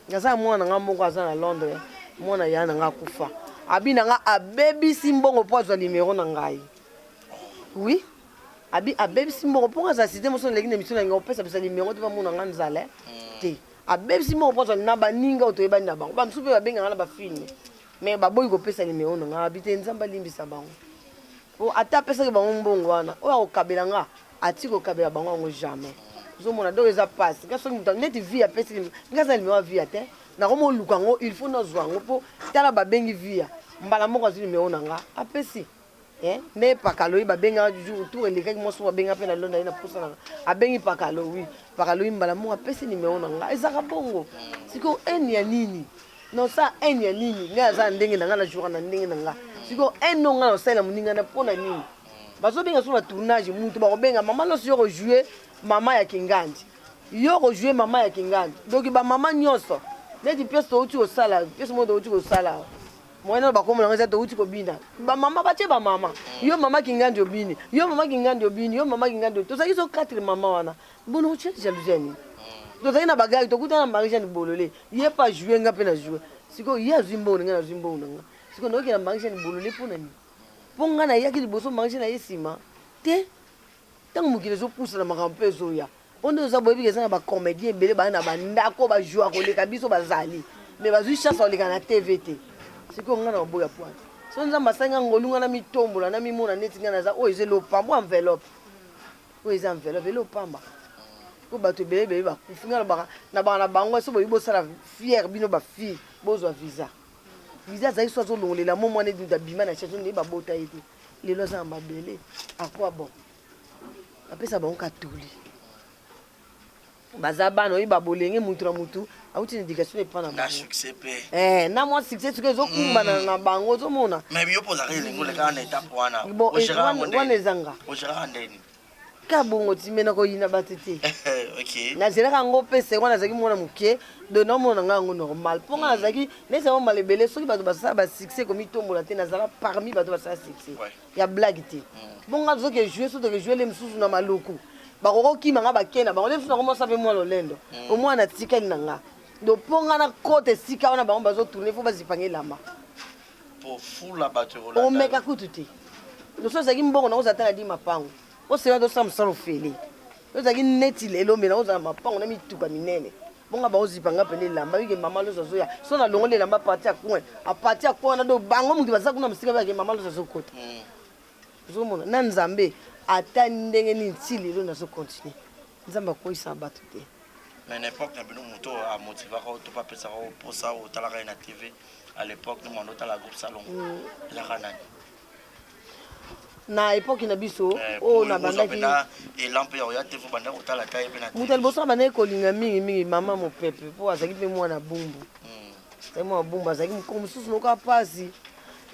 naza na mwana na ngai moko aza na Londres mwana ya na ngai akufa abi na ngai abebisi mbongo mpo azwa nimero na ngai oui abi abebisi mbongo mpo azala site moso naleki na émission na ngai opesa pesa nimero te bamona ngai nzala te abebisi mbongo mpo azwa na baninga oyo toyebani na bango bamosusu mpe babengaka na bafilme mais baboyi kopesa nimero na ngai abi te Nzambe alimbisa bango po ata apesaki bango mbongo wana oyo akokabela nga ati kokabela bango yango jamais ozomona donc eza pasi nga soki moto neti vie apesi nga aza nimero ya vie te nakomoluka yango il faut nazwa yango mpo tala babengi via mbala moko azwi nimero na nga apesi nde pakaloyi babengaka jour tour elekaki mwasi babenga mpe na londa ye na posa na nga abengi pakalowi pakalowi mbala moko apesi nimero na nga ezalaka bongo sikoyo haine ya nini nosa haine ya nini ngai aza na ndenge na ngai na jour na ndenge na nga sikoyo haine oyo ngai naosalela moninga na mpo na nini bazobenga so na tournage mutu bakobenga mama nyonso yo kojoue mama ya kingandi yo kojoue mama ya kingandi donc bamama nyonso neti pièce touti kosala pièce moko touti kosala moyen bakomona ngo eza touti kobina bamama batie bamama yo mama kingandi obini yo mama kingandi obini yo mama kingandi tozalaki so 4 mama wana bono otie jalousie ya nini tozalaki na bagari tokutana na Marie Jeanne Bolole ye mpe ajoue nga mpe na joue sikoyo ye azwi mbongo na ngai nazwi mbongo na nga sikoyo nayoki na Marie Jeanne Bolole mpo na nini mpo ngai nayaki liboso Marie Jeanne aye nsima te ntango mokili ezopusana makambo mpe ezoya mpo nde oza boyebi eza na bacomédien ebele baya na bandako bajoua koleka biso bazali mais bazwi chance koleka na TV te sikoyo ngai na baboya pointe. So Nzambe asali nga ngolu nga namitombola namimona neti nga naza oyo eza eloko pamba oyo enveloppe oyo eza enveloppe eloko pamba po bato ebele ebele bakufi nga nalobaka nabaka na bango so boyebi bosala fiere bino ba fille bozwa visa visa azalaki so azolongolela mo mwana edinda abima na chateau nde babota ye te lelo aza na mabele akwa bon bapesa bango katoli baza bana oyebi babolenge mutu na mutu awuti na education epa na bango succès pe eh na mwa succès soki ezokumbana mm. na bango ozomona mais yo pozaka elengi olekaka na etape wana bon wana ezanga ogeraka ndeni ka bongo ti me nakoyina bato te nazelaka yango mpe seko nazalaki mwana moke donc naomona ngai yango normal mpo ngai nazalaki neti yango mbala ebele soki bato basala basuccès komitombola te nazala parmi bato basala succès ya blague te mm. bongo nga tozoke joue so toke joue le mosusu na maluku bakoki kokima nga bakei na bango le mosusu nakomosa mpe mwa lolendo mm. omwana natikali na nga donc mpo nga nakota esika wana bango bazotourne fo bazipanga elamba omeka kutu te loso ezalaki mbongo nakozala ata na di mapango osela tosala mosala ofele ozalaki neti lelo me nakozala mapango na mituka minene Bonga ba ozipa nga pene elamba yoke mama loso azoya so na longoli elamba parti ya coin a parti ya coin wana do bango mutu baza kuna mosika bayake mama loso azokota mm. ozomona na nzambe ata ndenge nini ti lelo nazo continue nzambe akweyisaka bato te mais na époque na bino moto amotivaka to mpe apesaka mposa otalaka ye na tv à l'époque nomanda otala groupe salongo mm. ezalaka nani na epoque na biso eh, oyo nabandaki moto ya liboso abandaki kolinga mingi mingi mama mopepe mpo azalaki mpe mwana bumbu hmm. azalaki mwana bumbu azalaki mokolo mosusu noka mpasi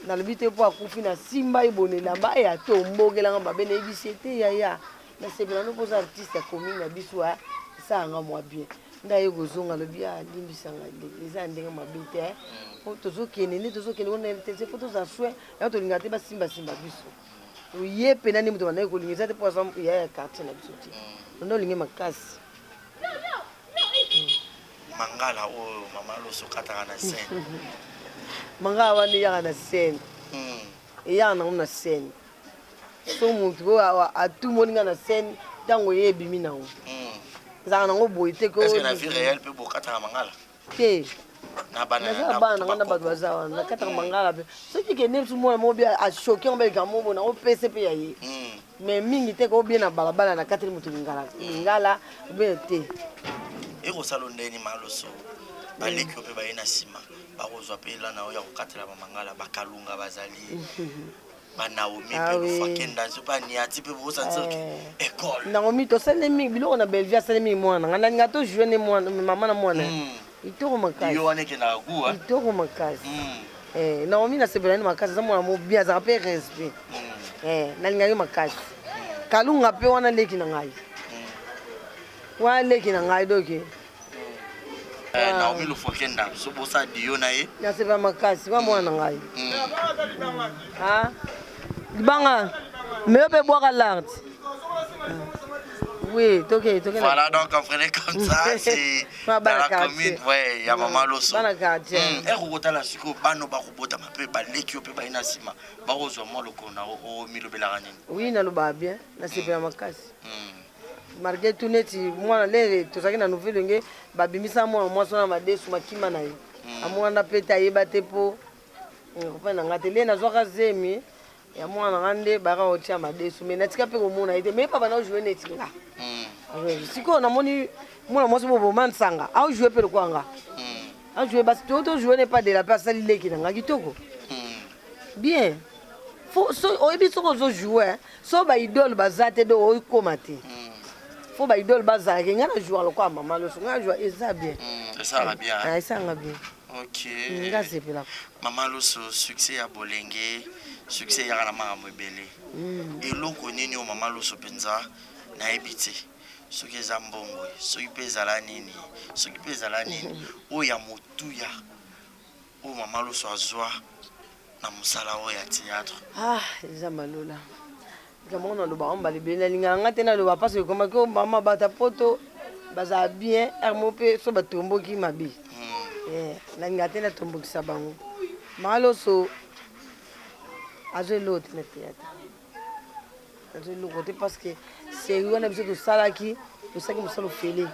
nalobi te mpo akufi na simba ebona elamba e atombokelanga mabe nayebisi ye te yaya nasepela no mpo oza artiste ya commune na biso esalanga mwa bien nde aye kozonga alobi alimbisa ah, ngai eza ya ndenge mabe te eh. po tozokende nde tozokende kuna te fo tozala soin yango tolingaka te basimbasimba biso ye mpena nde moto bandaki kolinga eza te mpo aza yaya ya quartier na biso te nde olingi makasi mangala oyo mama loso kataka na scène mangala wana eyaka na scène hmm. eyaka nango na scène so motu oyo atumoli nga na scène ntango ye ebimi nango hmm. ezalaka nango boye te na vie réelle mpe bokataka mangala te naza bana nanga na bato baza wana nakataka mangala mpe soki kende mosu mwana moko bia achoke ngo beleka moko na opese mpe ya ye hmm. mais mingi te kobie na balabala nakateli moto lingala lingala obie te ekosala ndeni maloso baleki yo mpe baye na nsima bakozwa mpe elana oyo ya kokatela bamangala bakalunga bazali ba Naomi ah, pe oui. Lufakenda zo ba niati pe bo sentir que eh. école Naomi to sali mingi biloko na Bellevue asali mingi mwana nga nalinga to jouer ne mwana mama na mwana mm. kitoko makasi yo wana ekendaka goût hein kitoko makasi mm. eh Naomi na sepela ni makasi aza mwana mo bien azaka pe respect mm. eh nalingaki makasi Kalunga pe wana leki na ngai mm. wana leki na ngai donc Eh, Naomi Lufokenda so bosa dio na ye nasepela makasi wa mwana na ngai mm. ah? libanga me yo mpe bwaka lard oui toke toke voilà donc comprenez comme ça c'est dans la commune ouais ya mama loso bana quartier mm. eko kotala sikoyo bano bakobotama mpe baleki yo mpe baye na nsima bakozwa mwa lokolo na omilobelaka nini oui nalobaka bien nasepela makasi mm. Malgre tout neti mwana lere tozalaki na nouvelle wenge babimisa mwana mwasi wana madesu makima na ye mm. amona mpe te ayeba te mpo copain na ngai te nde nazwaka zemi ya mwana na ngai nde bayaka kotia madesu mai natika mpe komona ye te mai papa naojoue neti nga mm. sikoyo namoni mwana mwasi boboma nsanga aojoue mpe lokola nga mm. ajoue basi to tojoue ne pas de la pe asali leki na ngai kitoko bien oyebi soki ozojoue so ba idole baza te do okoma te mm. fo ba idole bazalaki ngai na joua lokola mama loso ngai na joua eza bien mm, esalaka bien ah, esalaka bien ok mm, ngai asepelaka mama loso succès ya bolenge succès eyaka na makambo ebele eloko nini oyo mama loso mpenza nayebi te soki eza mbongo soki mpe ezala nini soki mpe ezala nini oyo ya motuya oyo mama loso azwa na mosala oyo ya théâtre ah eza malola likambo ngo naloba ngo mbala ebele nalingaka nga te naloba mpasi ekomaki o mama bata poto bazala bien heure moko mpe so batomboki mabe hmm. eh, nalingaka te natombokisa bango mama loso azwa eloko te na théâtre azwa eloko te parce que série wana biso tosalaki tosalaki mosala ofele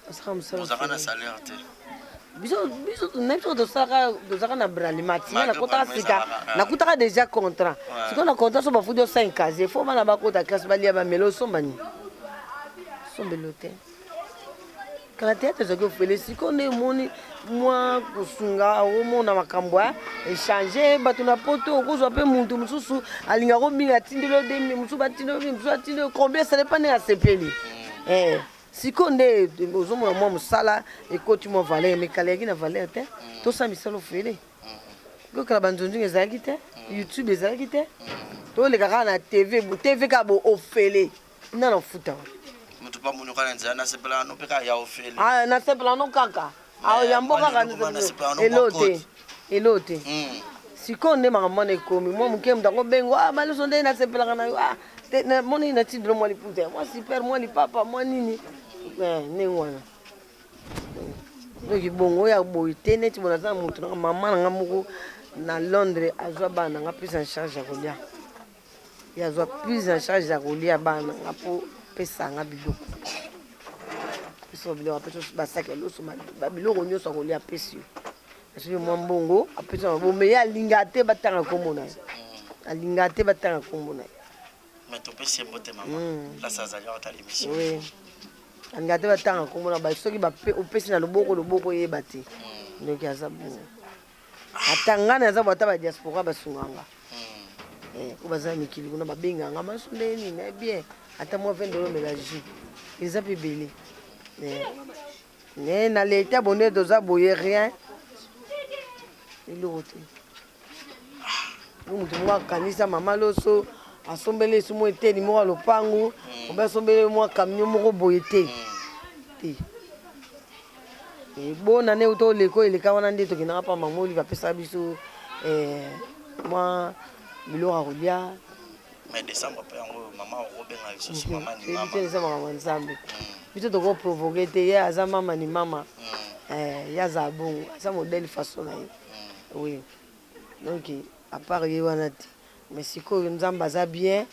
tosalaka mosala na salaire te. Biso biso na biso tosalaka tozalaka na bralima ti nga nakotaka sika nakutaka déjà contrat sikoyo na contrat so bafuti yo 5 casier fo bana bakota classe balia bamela osomba nini sombelo te kala théâtre ezalaki ofele sikoyo nde omoni mwa kosunga omona makambo ya echange bato na poto okozwa mpe moto mosusu alingaka obinga atindeli yo demi mosusu batindeli yo mosusu atindeli yo combien ça dépend ndenge asepeli eh. Sikoyo nde ozomona mwa mosala ekoti mwa valeur mais kala eyaki na valeur te tosala misala ofele kokala banzonzinga ezalaki te youtube ezalaki te toleka kaka na tv tv kaka bo ofele nana ofuta wana moto pa moni kaka na nzela nasepela no mpe kaka ya ofele ah, nasepela no kaka ah, yambo kaka elo te elo te hmm. sikoyo nde makambo wana ekomi mwa moke moto yango bengo ah, maloso nde nasepelaka na yo ah, moni natindelo mwa liputa mwa super mwa lipapa mwa nini eh, ndenge wana soki bongo oyo boye te neti bona aza na moto nanga mama na nga moko na londres azwa bana na nga prise en charge ya kolia ye azwa prise en charge ya kolia bana na nga mpo pesa nga biloko pesa biloko apesa basaki ya loso biloko nyonso ya kolia apesi yo Soki mwa mbongo apesi na maboko mais ye alinga te batanga nkombo na ye alinga te batanga nkombo na ye mais topesi ye mbote mama hmm. place azali awa émission oui alinga te batanga nkombo na bato soki opesi na loboko loboko oyeba te hmm. donc aza bongo ata ngai naza bo ata badiaspora basunga nga hmm. eh, oyo baza na mikili kuna babenga nga maso ndenge nini na bien ata mwa 20 dola omela jus eza mpe ebele eh. Mais na l'etat bonde toza boye rien eloko te moto moko akanisa mama loso asombeli esu mwa eteni moko ya lopango obe asombeli mwa camion moko boye te te ebona nde uta oleko eleka wana nde tokendaka mpa mama olive apesaka biso eh, mwa biloko ya kolia Mais décembre pe yango mama okobenga lisusu mama ni mama. Eza makambo ya Nzambe. Biso toko provoquer te ye aza mama ni mama. Eh, ye aza bongo, aza modèle façon na ye. Oui. Donc à part ye wana te. Mais sikoyo Nzambe aza bien.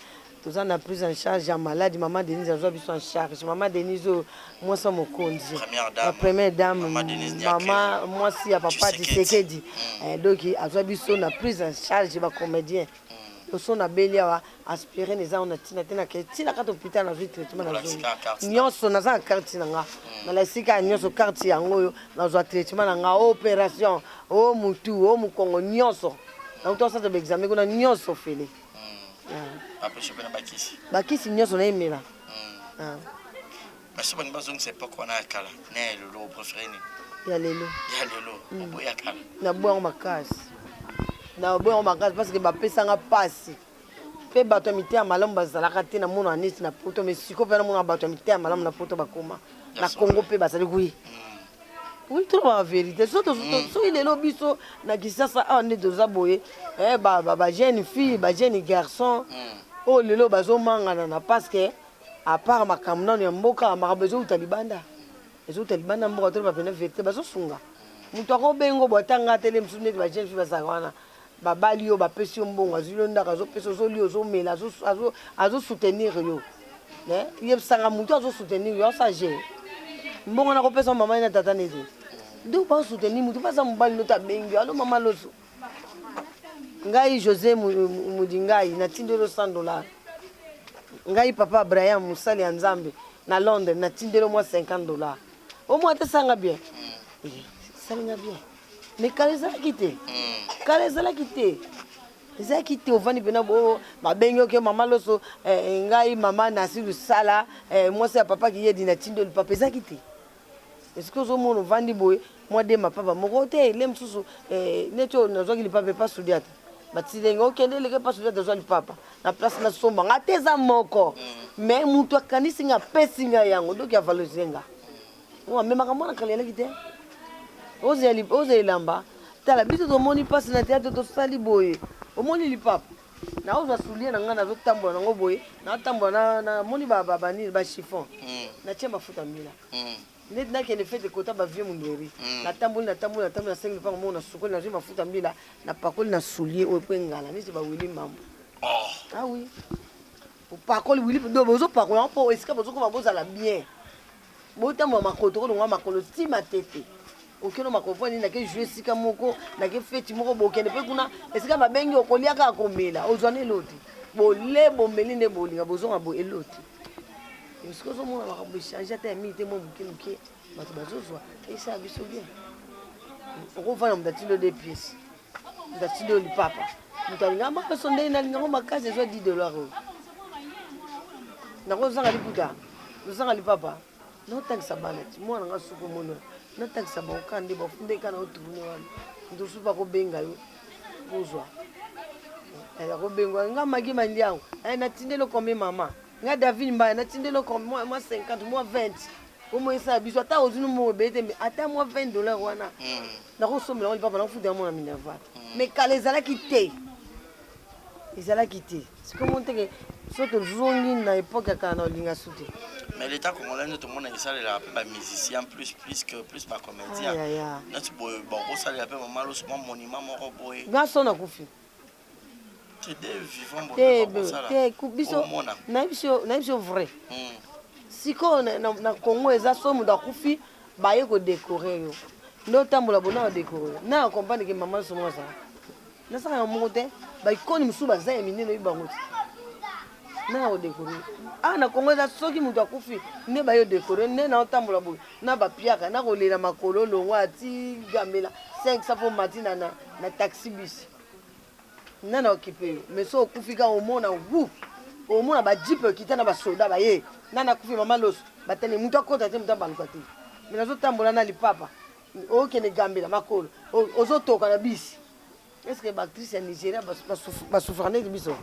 Toza na prise en charge ya malade mama Denise azwa biso en charge. Mama Denise oyo mwasi ya mokonzi. La première dame mama mwasi ya papa Tshisekedi. Eh, donc azwa biso na prise en charge ba comédien. Loso na beli awa aspirine eza na tina te na ke tina kati hôpital nazwi traitement na zongi nyonso naza na carte na nga mm. nalakisi kaka nyonso carte yango oyo nazwa traitement na nga opération o mutu o mokongo nyonso nauta osala baexamen kuna nyonso ofele mm. ah. bakisi nyonso nayemela mm. ah. Basi balingi bazongisa epoque wana ya kala na ya lelo o prefere nini? Ya lelo. Ya lelo mm. Oboyi ya kala. Naboyi yango makasi. Naboyi yango makasi parce que bapesa nga pasi. Pe bato ya mitema malamu bazalaka te na mona neti na poto mais sikoyo pe namona bato ya mitema malamu na poto bakoma. Na Congo pe bazali oui. Mm. Oui, toloba ba vérité. Soki mm. soki lelo biso na Kinshasa awa nde toza boye, eh ba ba, ba jeune fille, ba jeune garçon mm. oyo lelo bazomangana na parce que A part makambo nanu ya mboka, makambo ezowuta libanda, ezowuta libanda mboka toloba pena verite bazosunga mutu akobengo bo ata nga tele mosusu neti ba jeune fille bazalaka wana babali yo bapesi yo mbongo azwi yo ndako azopesa ozolia ozomela azosoutenir yo yebisanga mutu azosoutenir yo asala je mbongo nakopesa mama ye na tata nete donc basoutenir mutu mpe aza mobali noto abengi yo alo mama loso Ngai Jose Mudingayi natindeli yo 100 dollars. Ngai papa Abraham mosali ya Nzambe na Londres natindeli yo mwa 50 dollars. Omwa te sanga bien. Eh, salinga bien. Mais kala ezalaki te. Kala ezalaki te. Ezalaki te ovandi mpena bo babengi oke mama loso eh, eh, ngai mama nasi lusala eh, mwasi ya papa kiyedi natindeli papa ezalaki te. Est-ce que ozomona ovandi boye mwa de mapapa moko te le mosusu eh, neti oyo nazwaki lipapa epa sudiata batilenge okende eleke epa sudiata ozwa lipapa na place nasomba nga te eza moko mais moto akanisi nga apesi nga yango donc avalorise nga me makambo wana kala elaki te ozela elamba tala biso tomoni mpasi na théâtre tosali boye omoni lipapa Naozwa soulier na ngai nazotambola nango boye natambola namoni banini ba chiffon mm. natie mafuta mbila mm. neti nakende fete kota ba vieux mundweri mm. natamboli natamboli natamboli nasengi lopango moko nasukoli nazwi mafuta mbila napakoli na soulier oyo mpo engala neti bawili mambo oh. ah oui opakoli wili do bozopakola mpo esika bozokoma bozala bien botambola makolo tokolongwa makolo ti matete. Okende makopo nini nake joue esika moko nake feti moko bokende mpe kuna esika babengi okolia kaka komela ozwa na elo te bole bomeli nde bolinga bozonga bo elo te esika ozomona makambo echange ata ya mingi te mwa moke moke bato bazozwa esala biso bien okovanda moto atindi yo de pièce moto atindi yo lipapa moto alinga maso ndenge nalingango makasi ezwa 10 dollar oyo nakozanga liputa ozanga lipapa Natangisa bana ti mwana nga suka omoni wana natangisa bango kaka nde bafunde kaka na otourne wana moto mosusu bakobenga yo ozwa eh, akobenga nga magi mandiango eh, natindeli combien mama nga david mbaya natindeli combien mwa 50 mwa 20 omoi esala biso ata ozwi no mbongo ebele te mais ata mwa 20 dollar wana hmm. nakosombela ngo lipapa nakofuta yango na minerval hmm. mais kala ezalaki te Ezalaki te. Sikoyo omoni te ke soki tozongi na epoque ya kala na olinga su te. Mais l'État congolais nde tomona esalelaka mpe ba musiciens plus plus que plus ba comédiens. Neti boye bakosalela mpe mama Loso mwa monument moko boye. Nga so nakufi. Te de vivant boye bakosala. Te biso nayebi biso vrai. Hmm. Sikoyo na Congo eza so moto akufi baye ko décorer yo. Nde otambola bona ba décorer yo. Na comprendre que mama Loso moko azala. Nasaka yango moko te baikoni mosusu baza ya minene oyebi bango te nana kodekore awa na kongo eza soki moto akufi nde baye odekore nde naotambola boye na bapiaka nakolela makolo longwa ati gambela 500 fo mati na, na, na taxi bus nana okipe yo mais so okufi kaka omona wu omona bajipe okita na basoda baye nana akufi mama loso batali moto akota te moto abaluka te mais nazotambola na lipapa okende gambela makolo ozotoka na bisi est ce que baactrice ya nigeria basouffraka neti biso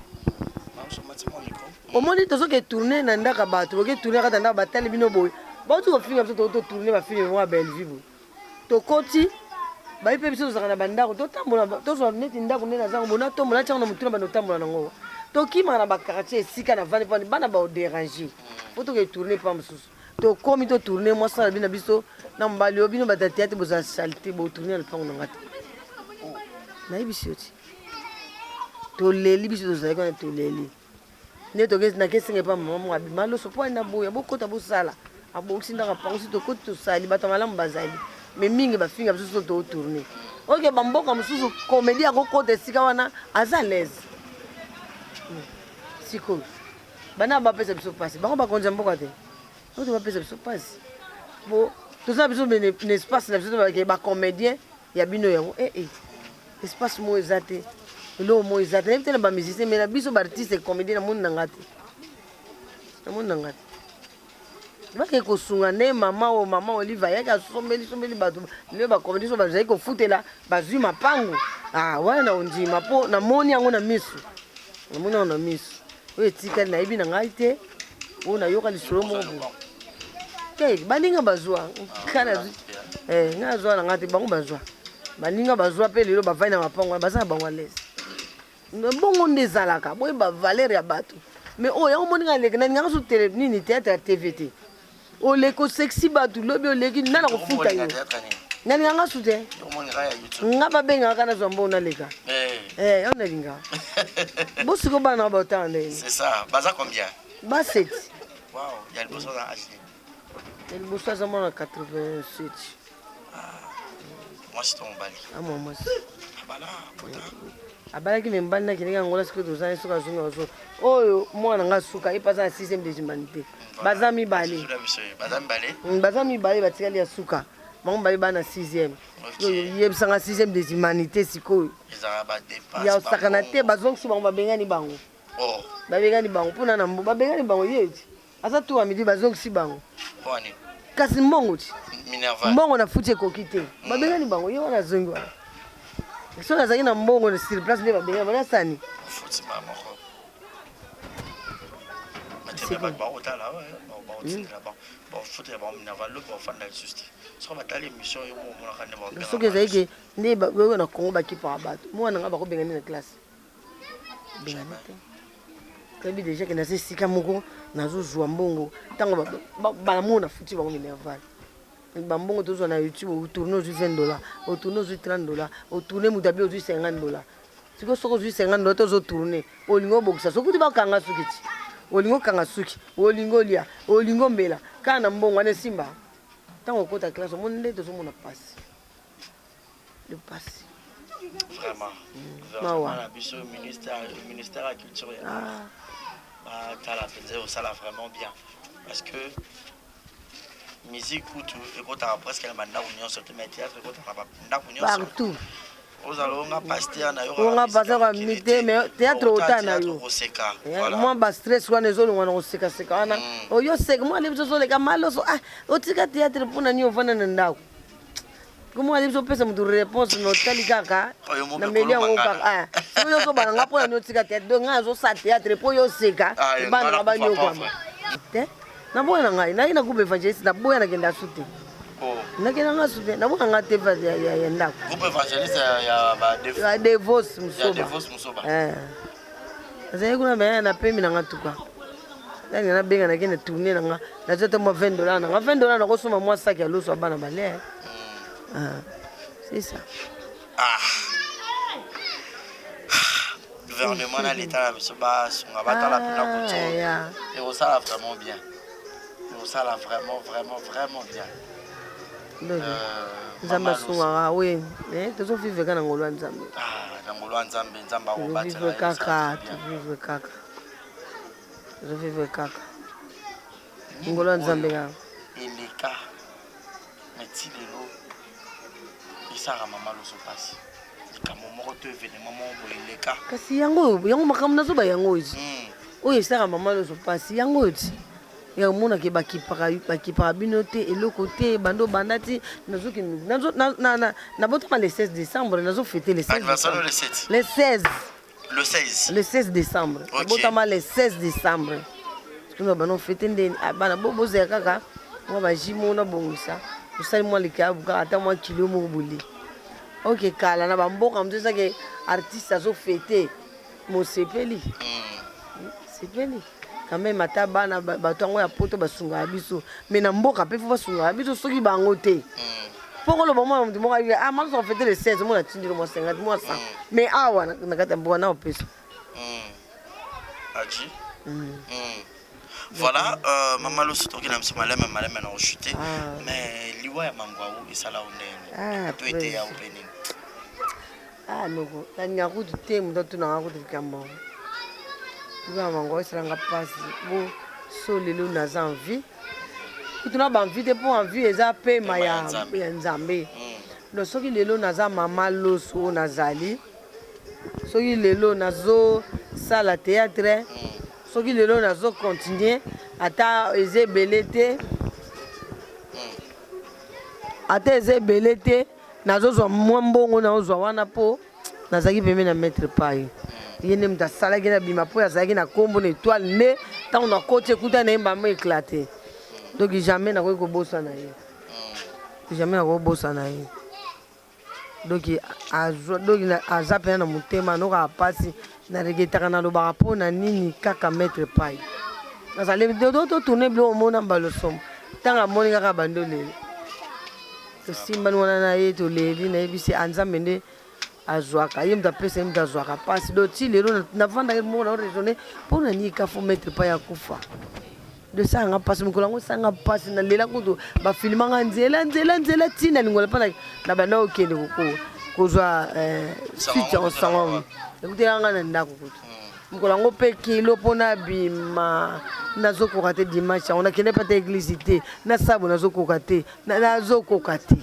omoni tozoke tourne na ndako ya bato boke tourne kata ndako batali bino boye bauti kofinga biso tokoki totourne bafilme moko ya bellevue boye tokoti bayi mpe biso tozalaka na bandako totambola tozwa neti ndako nde nazango boye natombola natyango na motuna bando otambola nango tokimaka na bakartier esika na vandi vandi bana baoderange po toke tourne pa mosusu Tokomi to tourner mwasi alobi na biso na mobali oyo bino bato ya theatre bozala salite bo tourner na lopango na nga te. Nayebisi yo ti. Toleli biso tozalaki wana toleli. Nde toke nakesenga epa mama moko abima loso mpo na boya bokota bosala abongisi ndako apangusi tokoti tosali bato ya malamu bazali me mingi bafinga biso so totourne oke bamboka mosusu komedi akokota esika wana aza laise sikoyo Bana bapesa biso pasi bango bakonzi ya mboka te oyo bapesa biso pasi po toza biso na espace na biso te ba comédien ya bino yango eh eh espace moko eza te eloko moko eza te nayebi te na ba musicien mais na biso ba artiste comédien namoni na nga te namoni na nga te bake kosunga nde mama oyo mama olive ayaki asombeli sombeli bato nde bakomedi so bazali kofutela bazwi mapangu ah, wana na ondima mpo namoni yango na miso namoni yango na miso oyo etikali nayebi na ngai te oyo nayoka lisolo moko boye te baninga bazwa ngai nazwi eh, ngai nazwa na ngai te bango bazwa baninga bazwa mpe lelo bavandi na mapango wana baza na bango alese Bongo nde ezalaka boyeba valeur ya batu mais oyo yango omoni nga leki nalingaka su tele nini theatre ya TV te oleki osexy batu lobi oleki nani akofuta yo nalingaka nga su te nga babengaka kaka nazwa mbongo naleka eh, eh yango nalingaka bosiko bana na baotanga ndenge c'est ça baza combien baseti wow ya liboso aza age nini ya liboso aza mwana 87 mwasi to mobali amwa mwasi abala pota abalaki me mobali nakendeki angola sikoyo toza ye soki azongi azo oyo mwana nga suka ye mpe aza na 6e des humanité baza mibale mm, baza mibale batikali ya suka bango mibale bana 6e yebisanga 6e des humanité sikoyo ya osakana te bazongisi bango babengani bango oh. babengani bango mpona na babengani bango ye ti aza tour ya midi bazongisi bango kasi mbongo ti mbongo na futi ekoki te mm. babengani bango ye wana azongi wana soki azalaki na mbongo sur place nde babengani bango nasani soki ezali ke nde oyo na congo bakipaka bato mwana nga bakobengani na classe bengani te toyebi deja ke naza esika moko nazozwa mbongo ntango bamona nafuti bango minerval bambongo tozwa na youtube otourne ozwi 20 dollar otourne ozwi 30 dollar otourne moto abi ozwi 50 dollar sikoyo soki ozwi 50 dollar te ozotourne olingi obongisa soki kuti bakanga suki ti olingi okanga suki olingi olia olingi omela kaka na mbongo wana esimba ntango okota classe omoni nde tozomona mpasi. Le pasi. Vraiment. Mawa. Na biso ministère ministère ya culture ya ah. Batala mpenza osala vraiment bien parce que musique kutu ekotaka presque na bandako nyonso te mais théâtre ekotaka na bandako nyonso partout. Ozala onga pasteur na yo onga pasteur ya mite mais théâtre ota na yo koseka eh, mwa ba stress wana ezolongwa na kosekaseka wana mm. oyo seka mwa libiso ozoleka maloso ah otika théâtre mpo na nini ovanda na ndako Comment aller biso pesa mutu réponse na otali kaka na meli yango kaka ah soki yo ozobana nga mpo na nini otika théâtre donc nga azosala théâtre mpo yo oseka ah, bana nga banyokwama te naboya na ngai nayaki na groupe évangéliste naboya nakenda su te oh. nakenda nga su te naboya nga te ya ndako ya devos mosoba eh. Nazalaki kuna me na pemi na nga tuka. Nani nabenga nake na tourner na nga. Nazwa ata mwa 20 dollars na nga. 20 dollars nakosomba mwa sac ya loso ya bana balia. Ah, c'est ça. Ah. Gouvernement na l'État na biso basunga batala mpena ah, koto. Ekosala vraiment bien. Ekosala vraiment vraiment vraiment bien. Euh, nzambe asungaka we eh, tozovivre kaka na ngolu ya nzambe ah, na ngolu ya nzambe nzambe akobatela kaka tovivre kaka tozovivre kaka ngolu ya nzambe kaka eleka mais ti lelo esaka mama loso mpasi likambo moko to evenema moko boye eleka kasi yango yango makambo nazoba yango oyo hmm. oyo esaka mama loso mpasi yango oyo ti ya komona ke bakipaka bakipaka bino te eloko te banda obanda ti nazokende nazo na na na nabotama le 16 décembre nazo fete le 16 Anniversaire le 7. Le 16. Le 16. Le 16 décembre. Ok. Nabotama le 16 décembre. Tuna bana fete ndeni ah, bana bo bozela kaka mwa baji moko nabongisa osali mwa likayabu kaka ata mwa kilo moko bolie oke kala na bamboka mosusu ezake artiste azofete mosepeli mm. sepeli quand même ata bana bato yango ya poto basungaka biso mais na mboka mpe fo basungaka biso soki bango te mpo koloba mwana moto moko ayebi ah maloso afete le 16 mona atindeli mwa 50 mwa 100 mais awa na kati ya mboka na opesa aji voilà euh, mama loso toki na biso maleme maleme na ochute ah. mais liwa ya mangwau esala yo ndenge ah, to eteya yo mpe nini Ah noko, nalinga kutu te moto atuna nga kutu likambo yango. Liwa ya mango esala nga mpasi bo so lelo naza en vie kutu na ba envie te mpo envie eza pema ya ya Nzambe. Mm. Donc soki lelo naza mama loso oyo nazali, soki lelo nazo sala théâtre, mm. soki lelo nazo continuer ata eza ebele te, mm. ata eza ebele te Nazozwa mwa mbongo naozwa wana mpo nazalaki pembeni na maître Payi. Ye nde moto asalaki nabima mpo azalaki na nkombo na etoile nde ntango nakoti ekuta na ye mbamba eclate. Donc jamais nakoki kobosana ye. Jamais nakoki kobosana ye. Donc azwa donc aza mpenza na motema nokaka mpasi na regretaka nalobaka mpo na nini kaka maître Payi. Nazali totourne biloko omona mbala somo ntango amoni kaka bandi olela. Tosimbani wana na ye toleli nayebisi a nzambe nde azwaka ye moto apesa ye moto azwaka mpasi do ti lelo navandaki moko na raisonne mpo na nini kafo maître pai akufa do esala nga mpasi mokolo yango esala nga mpasi nalela kutu bafilma nga nzela nzela nzela ti na lingola mpa na banda kokende kozwa eh, suite yango sango ekutela nga na ndako kutu Mokolo yango mpe kilo mpo nabima nazokoka te dimanche yango nakende mpe ata eglise te na sabo nazokoka te nazokoka te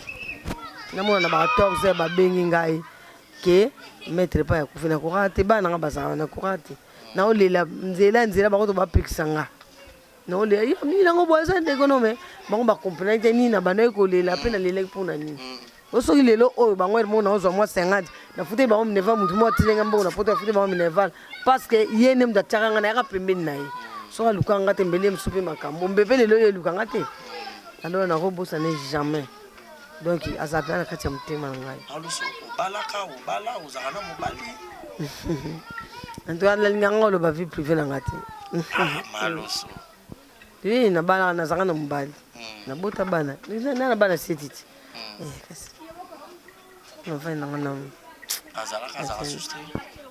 namona na ba 14 heures babengi ngai ke maître epai akufi nakokaka te bana nanga bazalaka nakokaka te naolela nzela nzela bango to bapekisa nga naolela yo nini yango boye aza ndeko no me bango bakomprenaki te nini nabandaki kolela mpe nalelaki mpo na nini o soki lelo oyo bango ere moko naozwa mwa 50 nafuteli bango minerval motu moko atindi nga mbongo na poto nafuteli bango minerval parce que ye nde moto atiaka nga nayaka pembeni na ye soki alukaka nga te mbele ye mosusu mpe makambo mbe mpe lelo ye eluka nga te alors nakobosana ye jamais donc azala mpenza na kati ya motema na ngai obalaka obala ozalaka na mobali en tout cas nalinga nga oloba vie privée na nga te ah, maloso oui nabalaka nazalaka na mobali hmm. nabota bana na na bana seti ti hmm. eh, kasi navandi nanga na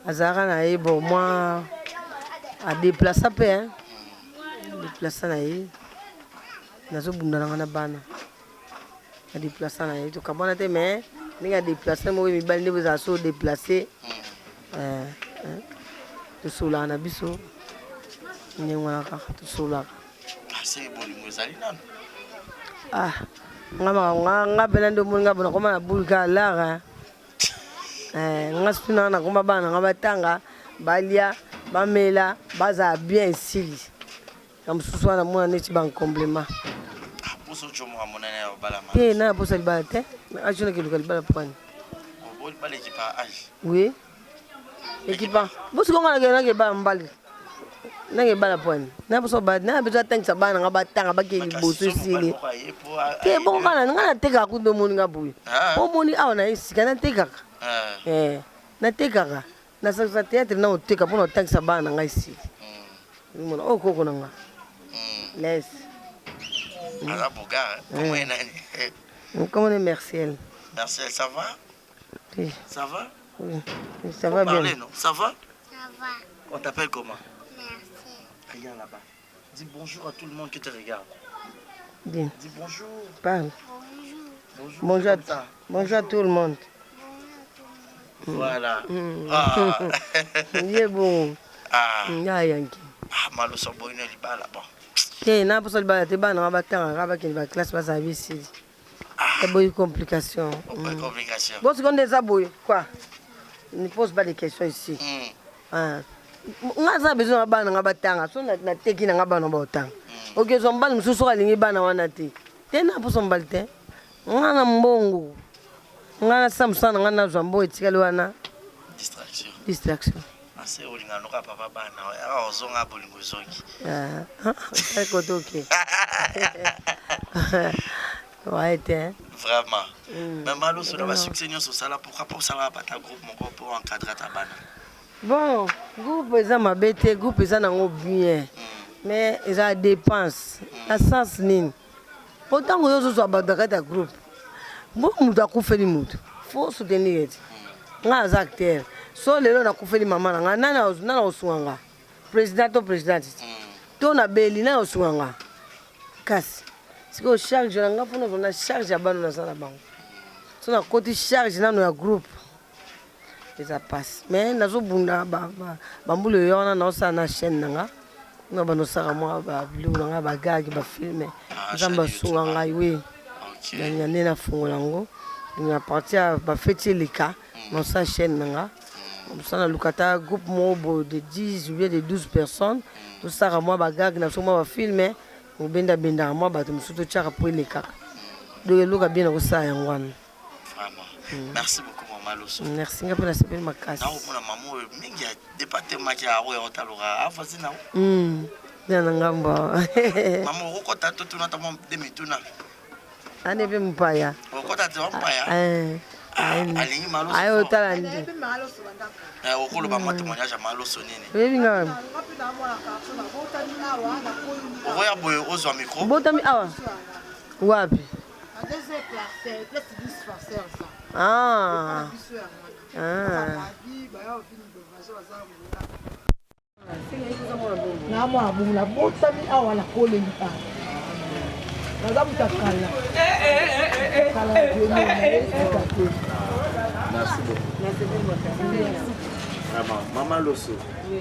azalaka na ye bon mwa adeplaça mpe hmm. adeplaça na ye nazobunda nanga na bana adeplaça na ye tokabwana te mais. Ndenge ya deplace moko mibali nde bozala so deplace. Eh, eh. Tosolaka na biso ndenge wana kaka tosolaka. Kasi bolingo ezali nanu. Ah, nga nga nga pena nde omoni nga bona koma na boule kaka lara. Eh, nga surtout nanga nakoma bana nga batanga, balia, bamela, bazala bien esili. Na mosusu wana mona neti ba encombrement. Ah, poso jomo amonana ya obala ma. Te na posa libala te. Ajo na keluka libala pwani. Obo libala ekipa age. Oui. Ekipa. Bosi konga na ke ba mbali. Na ke bala pwani. Na posa ba na besoin atangisa bana nga batanga ba ke liboso esili. Te bongo nga na tekaka kutu omoni nga boye. Ah. Omoni awa na esika na tekaka. Ah. Eh, na tekaka. Nasalisa theatre na oteka pona otangisa bana na ngai esili. Mona oyo koko na nga. Les. Aza bogar, comment est nani? Comment est Merciel? Merciel, ça va? Oui. Ça va? Oui, ça va bien. Parler, non? Ça va? Ça va. On t'appelle comment? Merciel. Regarde là-bas. Dis bonjour à tout le monde qui te regarde. Dis. Dis bonjour. Parle. Bonjour. Bonjour. Bonjour à, bonjour à tout le monde. Voilà. Ah. Ye bon. Ah. Ya yanki. Ah, maloso boyino libala bon. Te na posa libala te bana nga batanga nga bakende ba classe bazala bisili. Ah. Eboyi complication. Oboyi complication. Bon sikoyo nde eza boye quoi. Ne pose pas de questions ici. Ah. Nga aza besoin na bana nga batanga so nateki na nga bana baotanga. Okezwa mobali mosusu soki alingi bana wana te. Te na posa mobali te. Nga na mbongo. Nga nasala mosala na nga nazwa mbongo etikali wana. Distraction. Distraction. Ase olinga noka papa bana awa ozonga bolingo ezongi. Ah, kote oke. Ouais te. Vraiment. Mais Maloso na ba succès nyonso osala pourquoi pas osalaka pa ta groupe moko po encadrer ta bana. Bon, groupe eza mabe te, groupe eza nango bien. Mais eza dépense. Na sens nini? Po ntango yo ozozwa bato na kati ya groupe, bo moto akufeli moto, faut soutenir ye ti. Nga aza acteur. So lelo nakufeli mama na nga, nani nani akosunga nga? President to presidente ti. To nabeli, nani akosunga nga? Kasi sikoyo charge na nga mpo nazwa na charge ya bana naza na bango. So nakoti charge nano ya groupe eza pasi mais nazobunda bambula oyo wana naosala na chaîne na nga nga banosaka mwa babiloko na nga bagage bafilme nzambe asunga ngai wi nalinga nde nafungola yango na parti ya bafeti eleka naosala chaîne na nga mosala naluka ata groupe moko boye de 10 ou bien de 12 personnes tosalaka mwa bagage na biso mwa bafilme obendabendaka mwa bato mosusu totyaka mpo elekaka donc eloka bien nakosala yango wana Vraiment. Merci beaucoup maman Loso. Merci nga pe nasepeli makasi. Na komona maman oyo mingi ya département ya oyo otaloka a voisine na. Na na ngambo. Maman okokota to tuna ta mwa de mituna. Ane pe mupaya. Okota te mupaya. Eh. Alingi maloso. Ayo otala nde. Eh, okoloba mwa témoignage ya maloso nini? Oyebi nga. Okoya boye ozwa micro. Botami awa. Wapi? Ah. Ah. Na mwana bongo nabotami awa nakoleli awa naza moto ya kala kala esika te. Merci beaucoup. Vraiment, Mama Loso,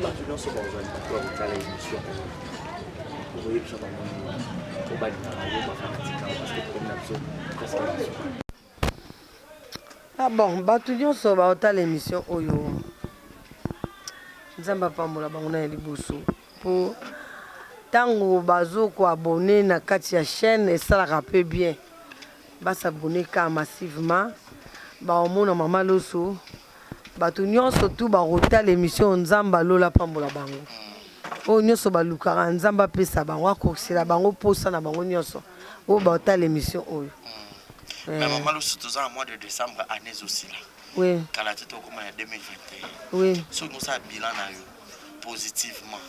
bato nyonso bazwa libaku ya kotala émission oyo, okoyebisa bango nini po balingaka yo bafanatika parce que tokomi na biso presque na suka. Ah bon, bato nyonso baotala émission oyo, Nzambe apambola bango na ya liboso po ntango bazo ko abonner na kati ya chaîne esalaka pe bien ba s'abonner ka massivement baomona mama Loso bato nyonso tu bakotala émission Nzambe alola apambola bango oyo nyonso balukaka Nzambe apesa bango akokisela bango posa na bango nyonso oyo baotala émission oyo. Mais mama Loso toza na mois de décembre année ezosila. Oui. Kala te tokoma na 2021. Oui. Soki osala bilan na yo positivement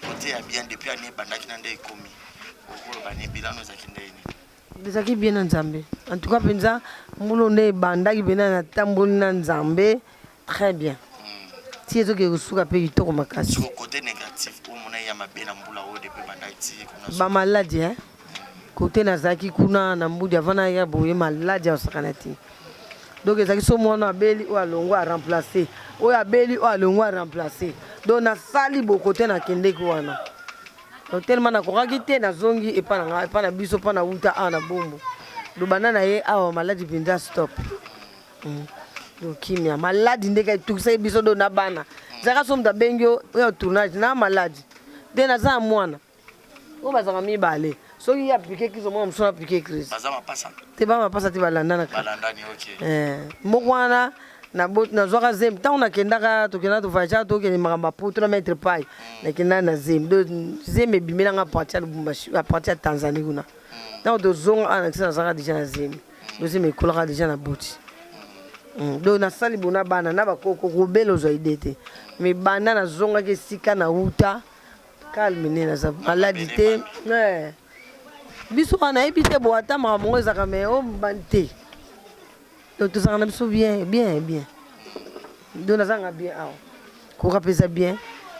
côté ya bien depuis année ebandaki na nde ekomi okoloba ni bilan no ezalaki ndenge nini? Ezalaki bien na Nzambe. En tout cas mpenza mbula nde ebandaki mpenza natamboli na Nzambe très bien. Ti ezokende kosuka mpe kitoko makasi. Siko côté négatif oyo omona ya mabe na mbula oyo depuis ebandaki ti ekomi na suka. Ba maladi hein. Côté nazalaki kuna na Mbudi avant naya boye maladi ya kosakana te. Donc ezalaki so mwana abeli oyo alongwa a remplacer, oyo abeli oyo alongwa a remplacer. Donc nasali boko te nakendeki wana. Donc tellement nakokaki te nazongi epa na nga epa na biso mpo nawuta awa na Bumbu. Donc banda na ye awa maladi mpenza stop. Donc kimia maladi nde etukisaki biso do na bana. Ezalaka so moto abengi yo oyo tournage na maladi te naza na mwana. Oyo bazalaka mibale soki ye aplike crise omona mosusu aplike crise. Baza mapasa? Te ba mapasa te balandana kaka. Balandani ok. Eh, moko wana nazwaka zemi ntango nakendaka tokendaka tovoyagaka tokende makambo ya poto na maître pai nakendaka na zemi do zemi ebimelanga parti ya Lubumbashi à partir ya Tanzanie kuna ntango tozonga awa nakisa nazalaka deja na zemi do zemi ekolaka deja na boti donc nasali bona bana na bakoko kobela ozwa ide te mais banda nazongaki esika nauta Calme nde naza maladi te eh. Biso wana nayebi te bo ata makambo yango ezalaka mais o mobali te donc tozalaka na biso bien bien bien donc nazanga bien awa koka mpe eza bien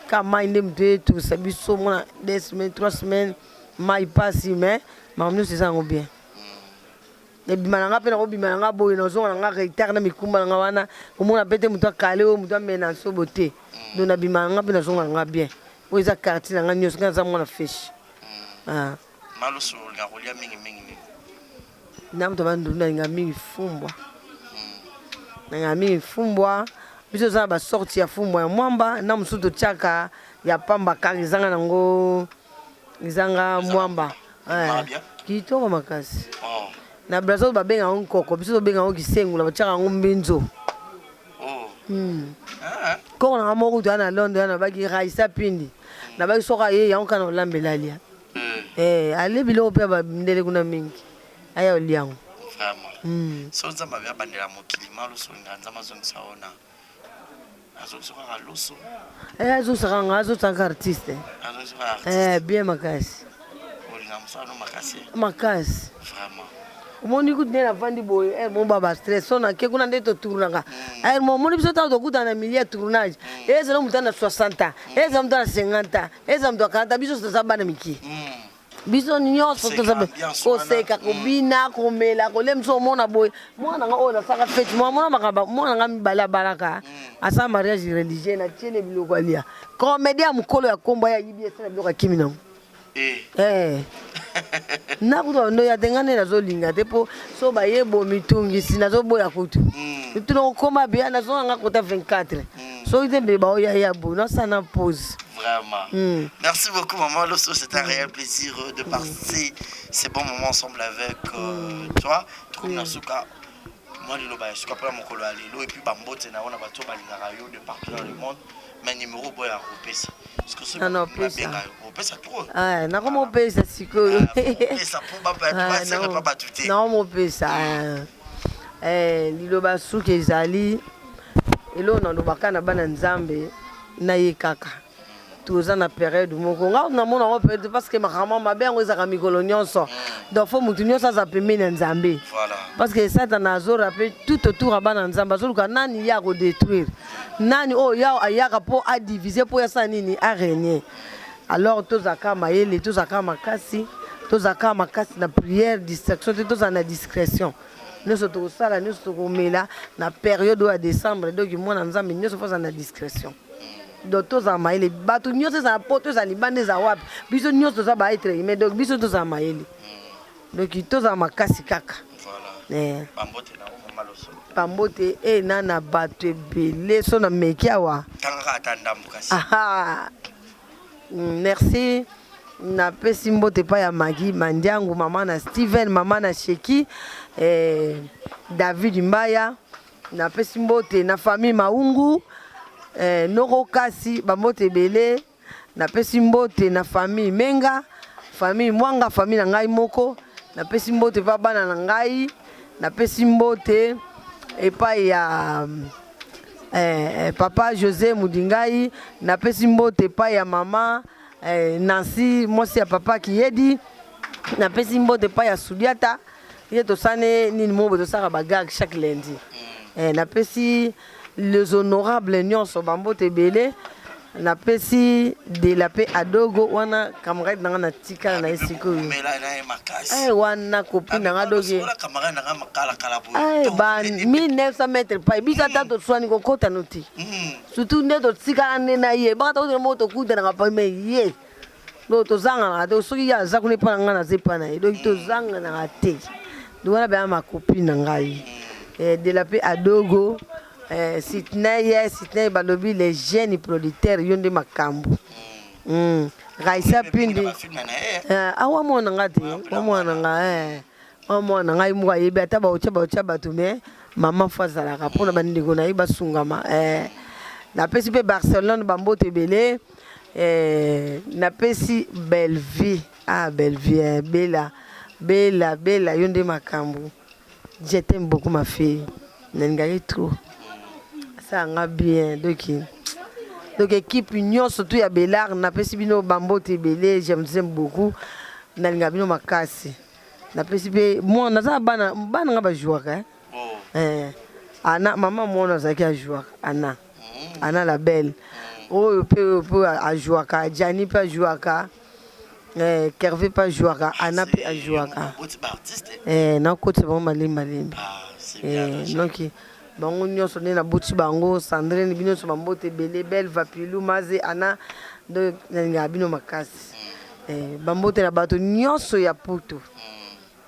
ka mai nde moto etusa biso mona deux semaines trois semaines mai pasi mais makambo nyonso eza yango bien Ebima na nga pe nakobima na nga boye nazonga na nga retard na mikumba na nga wana komona pe te moto akale oyo moto amena nsobo te donc nabima na nga pe nazonga na nga bien oyo eza quartier na nga nyonso nga naza mwana feshi ah. Malusu olinga kolia mingi mingi nini? Na moto bandundu nalinga mingi fumbwa nalinga mingi fumbwa biso toza na basorti ya fumbwa ya mwamba na mosusu totiaka ya pamba kaka ezanga nango ezanga mwamba Eh, kitoko makasi oh. Na Brazza babenga yango nkoko, biso tobenga yango kisengula, batiaka yango mbinzo oh. Ah. Koko nanga moko kutu na Londres wana nabaki Raisa Pindi nabaki soki aye yango kaka na olambela alia eh, alie biloko mpe ya bandele kuna mingi aya olia yango. Vraiment. So nzambe abe abandela mokili malusu olinga nzambe azongisa yo na Azongisaka loso. Eh, azongisaka nga, azongisaka artiste. Azongisaka artiste. Eh, bien makasi. Olinga mosala no makasi. Makasi. Vraiment. Omoni kutu nde navandi boye heure moko ba ba stress so nake kuna nde totournaka heure moko omoni biso ntango tokutana na milieu ya tournage ezala moto na 60 ans ezala moto na 50 ans ezala moto ya 40 ans biso toza bana mike Biso nyonso toza koseka, kobina, komela, kolia biso omona boye. Mwana nga oyo nasaka fete, mwana mona makambo, mwana nga mibale abalaka, asala mariage religieux na tiele biloko alia. Comédien ya mokolo ya kombo ya yibi esala biloko akimi nango. Eh. Eh. Na kutu ndo ya tenga nde nazolinga te po so baye bomitungisi nazoboya kutu. Tuna kokoma biya nazonga nga kota 24. Soki te mbele baoya ya boye nasala na pause. Vraiment. Merci beaucoup, maman Loso. C'est un réel plaisir de passer ces bons moments ensemble avec toi. Tokomi na suka mwa liloba ya suka mpona mokolo ya lelo et puis bambote na yo na bato balingaka yo de partout dans le monde mais numéro boyo ya kopesa parce que soki Ah, non, opesa. babenga yo opesa trop. Ah, nakoma opesa sikoyo. Opesa mpo basenga pa bato te. Nakoma opesa. Eh, liloba suka ezali eloko nalobaka na bana Nzambe na ye kaka toza na periode moko nga namona yango periode parce que makambo mabe yango ezalaka mikolo nyonso donc fo motu nyonso aza pembeni ya Nzambe parce que Satana azorape tout autour ya bana Nzambe azoluka nani ye akodétruire nani oyo ya ayaka mpo adivise mpo asala nini arégner. Alors tozalaka mayele, tozalaka makasi, tozalaka makasi na prière, distraction te, tozala na discrétion nyonso tokosala, nyonso tokomela na periode oyo ya décembre. Donc mwana Nzambe nyonso fo azala na discrétion. Donc tozala mayele, bato nyonso ezala poto, ezala libanda, ezala wapi, biso nyonso toza ba être humain, donc biso tozala mayele, donc tozala makasi kaka. Voilà. Eh. Bambote na yo mama Loso. Bambote e na na bato ebele so na meki awa. Tangaka ata ndambo kasi. Aha. Merci. Napesi mbote epai ya Maggie Mandiangu, mama na Steven, mama na Sheki, eh, David Mbaya. Napesi mbote na famille Maungu, eh, Noko Kasi, bambote ebele. Napesi mbote na famille Menga, famille Mwanga, famille na ngai moko. Napesi mbote epai bana na ngai. Napesi mbote epai ya papa José Mudingai. Napesi mbote epai ya mama Nancy, mwasi ya papa Kiyedi. Napesi mbote epai ya Sudiata, ye tosane nini moko tosaka bagag chaque lundi. Napesi les honorables nyonso bambote ebele. Napesi Dela pe Adogo wana camarade na nga na tikala na ye sikoyo. Eh wana copine na nga doki. Eh ba 1900 mètres pa biso ata toswani kokota no te. Surtout nde totikala nde na ye. Baka tokuta moko tokutanaka pa mais ye. Donc tozanganaka te soki ye aza kuna epa na nga naza epa na ye. Donc tozanganaka te. Donc wana baya ma copine na ngai. Eh Dela pe Adogo. Eh, Sydney, eh, Sydney balobi les jeunes producteurs yo nde makambo. Mm. Raissa Pindi. Eh, awa mwana nga te, wa mwana nga eh. Wa mwana ngai moko ayebi ata baotya baotya bato mais mama fo azalaka mpona bandeko na ye basungama eh. Napesi mpe Barcelone bambote ebele eh, napesi Bellevue ah Bellevue eh, Bella Bella Bella yo nde makambo. Je t'aime beaucoup ma fille. Nalingaki trop. Ça nga bien donc donc équipe nyonso tout ya Bellar napesi bino bambote ebele, je vous aime beaucoup. Nalinga bino makasi. Napesi pe moi naza bana bana nga ba jouaka hein. Oh. Eh. Ana maman mwana azalaki a jouaka Ana. Mm. Ana la belle. Mm. Oyo pe oyo pe a jouaka, Gianni pe a jouaka. Eh, Kerve pe ajouaka, Anna pe ajouaka. Eh, nakotisa bango malembe malembe. Ah, eh, donc bango nyonso nde naboti bango Sandrine bino nyonso bambote ebele Belle Vapilu Maze Anna donc nalingaka bino makasi. Mm. Eh, bambote na bato nyonso ya Poto. Mm.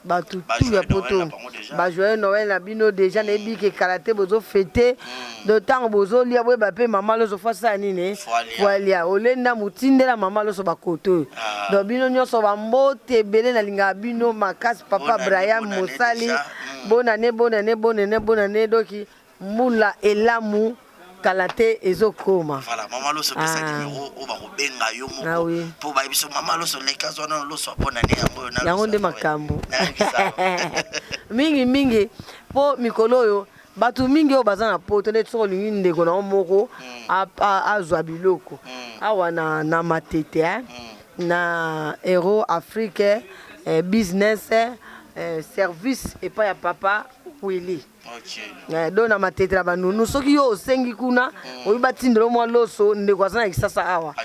Batu tout ya poto ba joyeux Noël na bino dejà nayebi ke kala te bozo fete donc tango bozo lia boyeba pe maman loso faut asala nini faut alia olie ndambu tindela maman loso ba koto oyo donc bino nionso ba mbote ebele nalingaka bino makasi papa Abraham mosali bonne annee bonne annee bonne annee bonne annee donc Mbula elamu kala te ezo koma. Voilà, maman Loso pesa ah. numéro oyo bakobenga yo moko ah, oui. po bayebi so maman Loso leka zwa nano Loso ya bonne année yango oyo yango nde makambo mingi mingi po mikolo oyo bato mingi oyo baza na poto nde soki olingi ndeko na yo moko mm. azwa biloko mm. awa na, na matete eh? mm. na euro afrique eh, business eh, service epai ya papa willy Eh, do na matete na banunu soki yo osengi kuna mm. oyi batindelo mwa loso ndeko aza na kisasa awa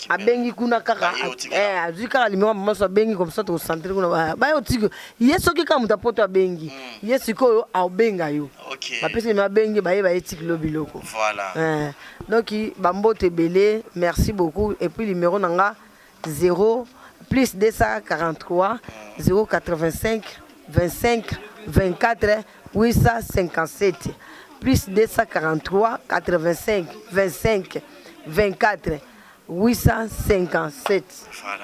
abengi kuna kaka eh, azwi kaka limero mamaso abengi comme ça tokocentre kuna baye otiki ye soki kaka moto apoto abengi mm. ye sikoyo aobenga yo bapesi limero abengi baye baye tikilo biloko eh, donc bambote ebele merci beaucoup et puis limero na nga 0 plus 243 085 25 24 857 plus 243 85 25 24 857 Voilà.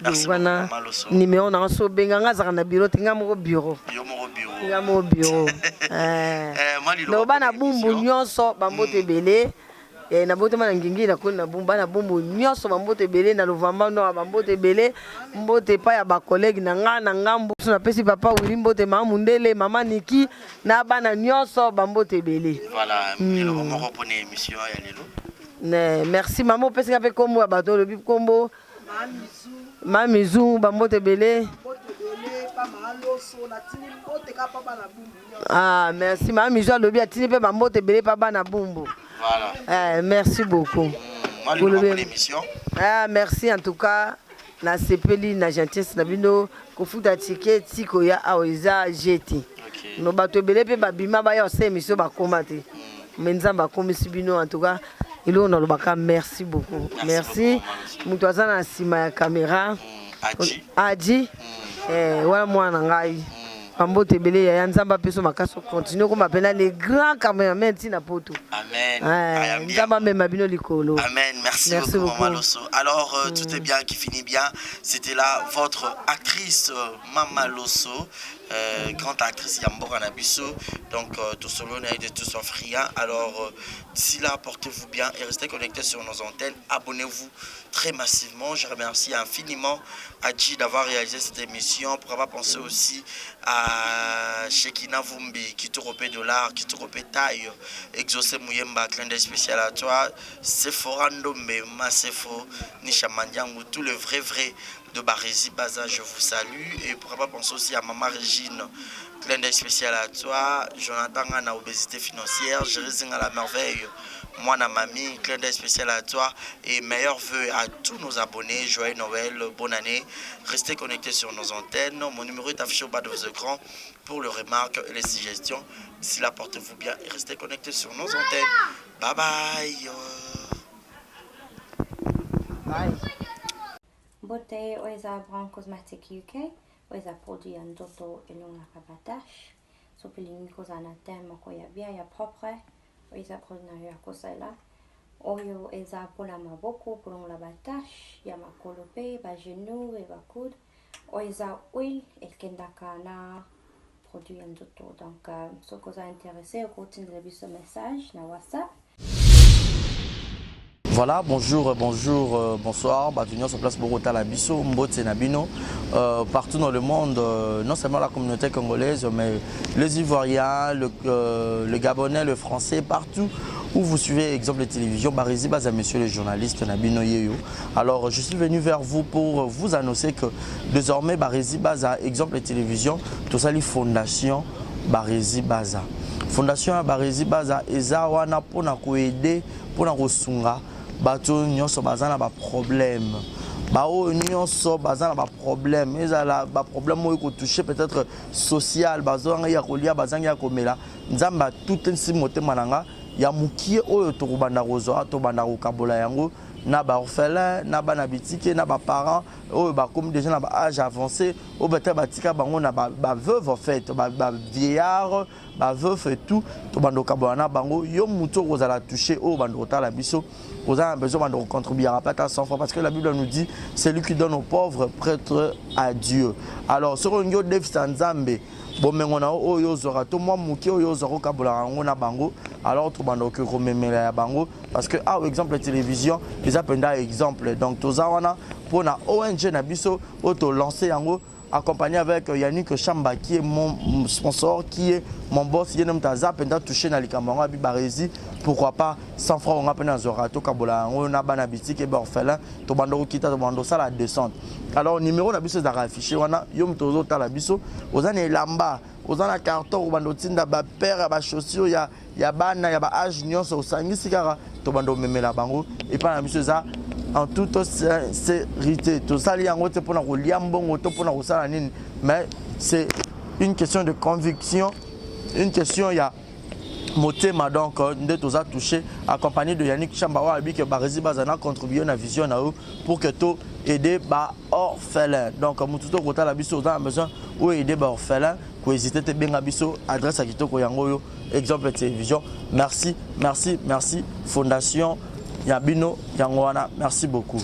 Donc Merci wana beaucoup, Mama Loso. numéro na nga so obenga nga azalaka na bureau te nga moko bureau Yo moko bureau. nga moko bureau Eh. Eh, mwa liloba donc bana mpona bumbu émission. nyonso bambote ebele Eh, nabotama na ngingi nakoli na bumbu bana bumbu nyonso bambote ebele na lovamba noa bambote ebele mbote epai ya bakolege na nga na ngambo so napesi papa wili mbote mama mundele mama niki na bana nyonso bambote ebele Voilà, liloba moko mpona émission ya lelo. Ne, merci mama opesi nga mpe nkombo ya bato olobi nkombo mamizu bambote ebele ah, merci mama mizu alobi atindi mpe bambote ebele mpa bana bumbu Voilà. Eh, merci beaucoup Mwa liloba mpona émission. Ah, merci en tout cas nasepeli na gentillesse na bino kofuta ticket ti koya awa eza je te Ok. no bato ebele mpe babima baya kosala émission bakoma te me nzambe akomisi bino en tout cas eloko nalobaka merci beaucoup merci beaucoup, Mama Lucie. moto aza na nsima ya caméra Adji. Adji eh, wana mwana na ngai bambote ebele yaya nzambe apeso makasi ocontinue okoma mpena le grand cameraman ntina poto Amen. Eh, Ayambi nzambe amema bino likolo Amen. Merci, Merci beaucoup, beaucoup. Maman Loso. Alors, euh, tout est bien qui finit bien. C'était là votre actrice, euh, Mama Loso, euh, grande actrice ya mboka na biso. Donc, euh, tout solo de tout sauf rien. Alors, euh, d'ici là, portez-vous bien et restez connectés sur nos antennes. Abonnez-vous très massivement. Je remercie infiniment Adji d'avoir réalisé cette émission. Pour avoir pensé aussi à Shekina Vumbi, Kitouropé Dollar, Kitouropé Taille, Exaucé Mouyemba, clin d'œil spécial à toi, Sephora Ndombe, Masefo, Nisha Mandiangu, tout le vrai vrai de Barési Baza, je vous salue. Et pour avoir pensé aussi à Maman Régine, clin d'œil spécial à toi, Jonathan Ngana, obésité financière, Jérézinga la merveille. Mwana Mami, clin d'œil spécial à toi et meilleurs vœux à tous nos abonnés. Joyeux Noël, bonne année. Restez connectés sur nos antennes. Mon numéro est affiché au bas de vos écrans pour les remarques et les suggestions. D'ici là, portez-vous bien et restez connectés sur nos antennes. Bye bye. Bye. Mbote, oyo eza Brown Cosmetic UK, oyo eza produit ya nzoto elongolaka ba tache. Soki olingi kozala na teint moko ya bien ya propre, oyo eza produit na yo ya kosalela. Oyo eza mpona maboko kolongola ba tache ya makolo mpe ba genou et ba coude. Oyo eza huile ekendaka na produit ya nzoto. Donc soki oza intéressé okotindela biso message na WhatsApp. Voilà, bonjour, bonjour, bonsoir. Bato nyonso place bokota la biso, mbote na bino. Partout dans le monde, non seulement la communauté congolaise, mais les Ivoiriens, le Gabonais, le Français, partout où vous suivez exemple de télévision, Barezi Baza, monsieur le journaliste na bino yeyo. Alors, je suis venu vers vous pour vous annoncer que désormais Barezi Baza, exemple de télévision, tout ça, les fondations Barezi Baza. Fondation Barezi Baza, eza wana pona ko aider, pona kosunga bato nyonso baza na baproblème, baoyo nyonso baza na baproblème, ezala baproblème oyo kotouche peut-être social, bazangi ya kolia, bazangi ya komela. Nzambe atutisi motema na nga ya mokie oyo tokobanda kozwa, tobanda kokabola yango na baorphelin, na bana bitike, na baparent oyo bakomi déjà na baâge avancé, oyo peut-être batika bango na baveuve, en fait bavieillard, baveuf et tout. Tobanda kokabola na bango. Yo motu okozala touché, oyo banda kotala biso, oza na besoin banda kocontribuer ata 100 francs, parce que la Bible nous dit: celui qui donne aux pauvres prête à Dieu. Alors soki olingi odefisa Nzambe bomengo na yo oyo ozwaka to mwa moke oyo ozwaka, okabolaka yango na bango. Alors tobanda okoki komemela ya bango, parce que awa exemple télévision eza mpenza exemple. Donc toza wana mpona ONG na biso oyo tolance yango, accompagné avec Yannick Chamba, qui est mon sponsor, qui est mon boss. Ye moto aza mpenza touché na likambo yango. Abi Barezi, pourquoi pas 100 francs onga mpe nazwaka, tokabola yango na bana bitike, baorphelin. Tobanda kokita, tobanda osala descente. Alors numéro na biso ezalaka affiché wana. Yo moto ozotala biso, oza na elamba, oza na carton, obanda otinda bapaire ya bachaussure ya bana ya baâge nyonso, osangisi kaka, tobanda omemela bango epai na biso. Eza en toute sincérité, tosali yango te mpona kolia mbongo to mpona kosala nini, mais c'est une question de conviction, une question ya motema. Donc nde toza touché, accompagné de Yannick Chamba, oyo alobi ke Barezi baza na contribuer na vision na yo pour que to aider baorphelin. Donc motu to kotala biso, oza na besoin oyo aider baorphelin, kohésite te, benga biso. Adresse ya kitoko yango oyo, exemple télévision. Merci, merci, merci. Fondation ya bino yango wana. Merci beaucoup.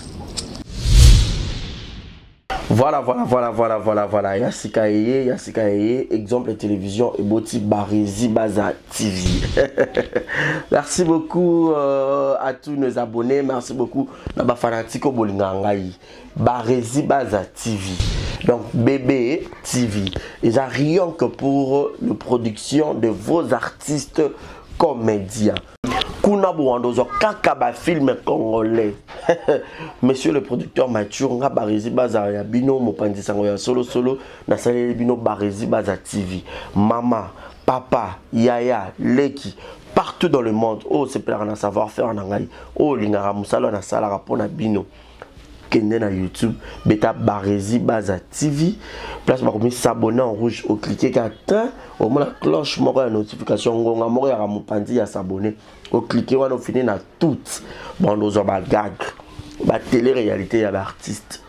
Voilà, voilà, voilà, voilà, voilà, voilà. Ya sika eye, ya sika eye, exemple télévision eboti Barezi Baza TV. Merci beaucoup à tous nos abonnés, merci beaucoup na ba fanatique bolinga ngai. Barezi Baza TV. Donc BB TV, ils a rien que pour la production de vos artistes comédiens. Kuna bowanda ozwa kaka bafilm congolais. Monsieur le producteur Mathieu, nga Barezi Baza ya bino, mopanzi sango ya solosolo, nasaleli bino Barezi Baza TV. Mama, papa, yaya, leki, partout dans le monde oyo osepelaka na savoir faire na ngai, oyo olingaka mosala oyo nasalaka mpona bino, kende na YouTube, beta Barezi Baza TV, place bakomi s'abonner en rouge, oclique kaka tin, omona cloche moko ya notification, ngonga moko yaka mopanzi ya s'abonner, oclique wana, ofini na toute bando, ozwa bagag, batélé réalité ya baartiste,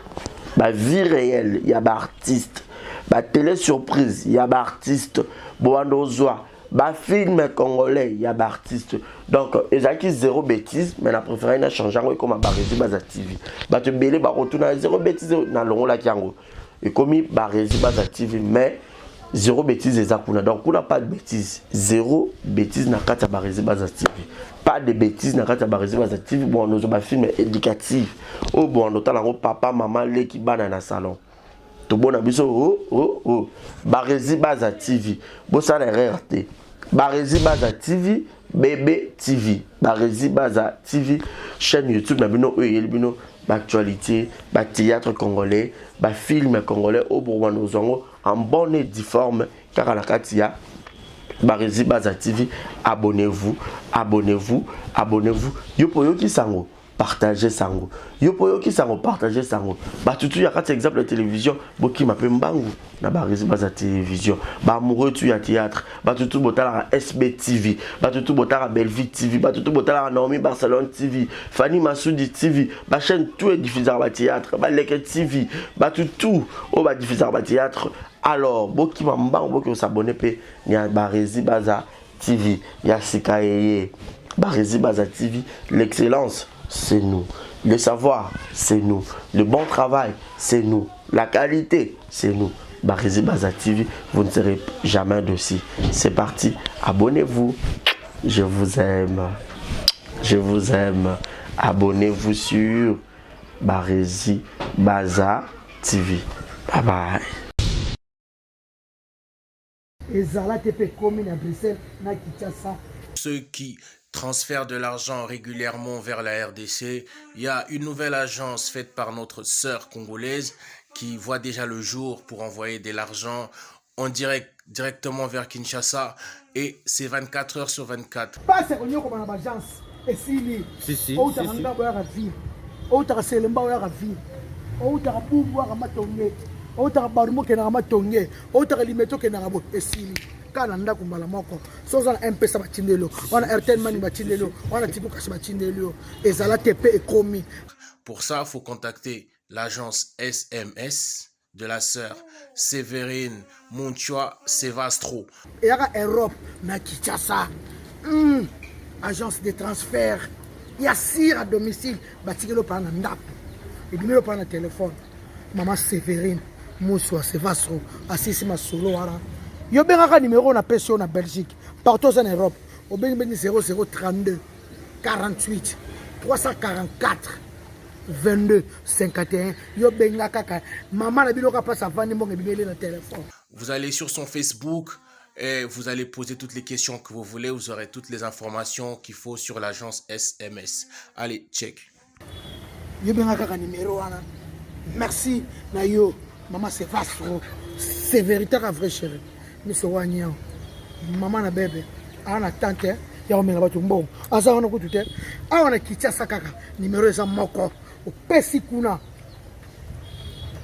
bavie réelle ya baartiste, batélé surprise ya baartiste, bowanda ozwa bafilm congolais ya baartiste. Donc ezalaki zéro bêtise, mais na préféré na change yango, ekoma Barezi Baza TV. Bato ebele bakotuna zéro bêtise, nalongolaki yango, ekomi Barezi Baza TV, mais zéro bêtise eza kuna. Donc kuna pas de bêtise, zéro bêtise na kati ya Barezi Baza TV, pas de bêtise na kati ya Barezi Baza TV. Bon, nozwa bafilm éducatif oyo bon, otala yango papa, mama, leki, bana na salon, tobona biso. Oh, oh, oh. Barezi Baza TV, bosala erreur te. Barezi Baza TV, BB TV, Barezi Baza TV, chaîne YouTube na bino oyo eyeli bino baactualité, bathéâtre congolais, bafilm congolais oyo bokobanda kozwa yango en bonne et due forme kaka na kati ya Barezi Baza TV, abonnez-vous, abonnez-vous, abonnez-vous. Yo po yoki sango, partagez sango. Yo po yoki sango, partagez sango. Batutu ya kati exemple ya télévision, bokima pe mbangu na Barezi Baza télévision. Ba amoureux tu ya théâtre, batutu botalaka SB TV, batutu botalaka Bellevue TV, batutu botalaka Naomi Barcelone TV, Fanny Masudi TV, ba chaîne tout est diffuseur ba théâtre, ba Leke TV, batutu oyo ba diffuseur ba théâtre. Alors bokima mbangu boki s'abonner pe ya Barezi Baza TV ya sika eye. Barezi Baza TV, l'excellence c'est nous. Le savoir, c'est nous. Le bon travail, c'est nous. La qualité, c'est nous. Barezi Baza TV, vous ne serez jamais dessus. C'est parti, abonnez-vous. Je vous aime. Je vous aime. Abonnez-vous sur Barezi Baza TV. Bye bye. Ezala te pe ekomi na Bruxelles na Kinshasa. Ceux qui transfèrent de l'argent régulièrement vers la RDC, il y a une nouvelle agence faite par notre sœur congolaise qui voit déjà le jour pour envoyer de l'argent en direct directement vers Kinshasa et c'est 24 heures sur 24. Pasi ya konyokoma na baagence esili. Si, si, Outaka si, si. ndako oyaka ville, outaka Selemba oyaka ville, outaka Bumbu oyaka Matonge, outaka Barumbu okendaka Matonge, outaka Limete okendaka boye, esili kaka na ndako mbala moko. So oza na M-Pesa batindeli yo, wana Airtel Money batindeli yo, wana Tigo Cash batindeli yo, ezala te pe ekomi. Pour ça, faut contacter l'agence SMS de la sœur Séverine Munchua Sevastro. Eyaka Europe na Kinshasa. Agence de transfert ya sire à domicile, batikeli yo na ndako, ebimeli yo na telefone. Mama Séverine Muswa Sevastro asisi masolo wana. Yo bengaka numéro na pesi yo na Belgique, partout oza na Europe, obengi bengi 0032 48 344 22 51. Yo benga kaka mama na bino kaka place avandi, mbongo ebimeli na telefone. Vous allez sur son Facebook et vous allez poser toutes les questions que vous voulez. Vous aurez toutes les informations qu'il faut sur l'agence SMS. Allez, check. Yo benga kaka numéro wana. Merci na yo mama Sevastro. C'est véritable vrai chéri. Miso wanya. Mama na bebe ana tante ya komela bato mbongo. Aza wana kutu te. Awa na Kinshasa kaka numéro eza moko. Opesi kuna.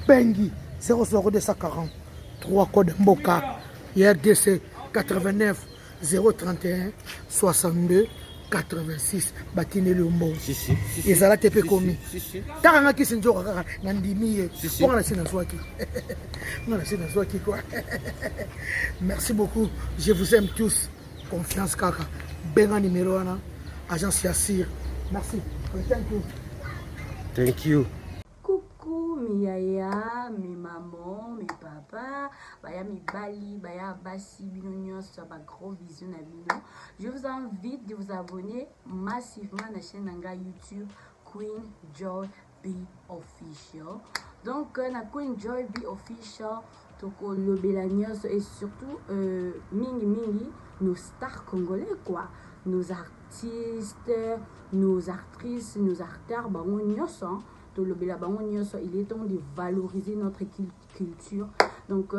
Bengi 00 243 code mboka RDC 89 031 62 86 batineli yo mbongo. Si, si, si, si. Ezala te pe Si, komi. si, si. Kaka nga kisi nzoka kaka na ndimi ye. Si, si. Mpo nga na si nazwaki. Nga na si nazwaki quoi. Merci beaucoup. Je vous aime tous. Confiance kaka. Benga numéro wana. Agence Yassir. Merci. Thank you. Thank you. Coucou mi yaya, mi maman, mi papa, baya mi bali, baya basi bino nyonso ba gros bisous na bino. Je vous invite de vous abonner massivement à la chaîne nanga YouTube Queen Joy B Official. Donc na Queen Joy B Official toko lobela nyonso et surtout mingi mingi nos stars congolais quoi, nos artistes, nos actrices, nos acteurs bango nyonso, hein. Tolobela bango nyonso, il est temps de valoriser notre culture. Donc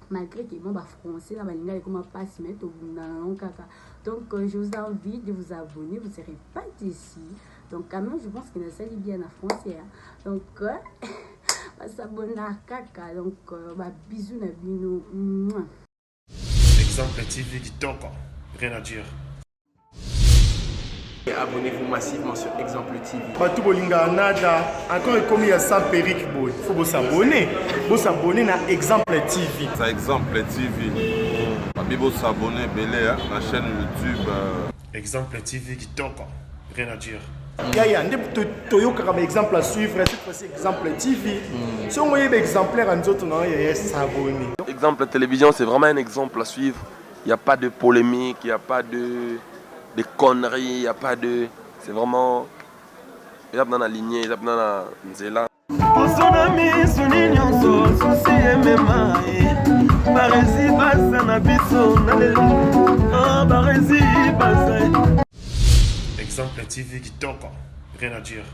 malgré que moi, bah, français, là, bah, lingala, comme passe, mais tout, non, non, kaka. Donc je vous invite de vous abonner, vous serez pas déçus. Donc quand même, je pense qu'il y a ça bien en français, hein. Donc bah, s'abonner kaka. Donc bah, bisous na bino. Mouah. Exemple TV kitoko, rien à dire. Abonnez-vous massivement sur Exemple TV. Bato bolinga nada, encore ekomi ya sans perruque boy. Faut vous s'abonner. Vous s'abonner na Exemple TV. Ça Exemple TV. Babi bo s'abonner belé hein, na chaîne YouTube. Exemple TV kitoko, rien à dire. Yaya, nde toyokaka ba exemple à suivre, cette fois-ci Exemple TV. Si on voyait exemplaire en nzoto na yaya s'abonner. Exemple télévision, c'est vraiment un exemple à suivre. Il n'y a pas de polémique, il n'y a pas de conneries, il n'y a pas de... C'est vraiment... Il y a dans la lignée, il y a dans la nzela. Osona miso ni nyonso, susi emema ye. Barezi baza na biso na lelo. Oh, Barezi baza. Exemple TV kitoko, rien à dire.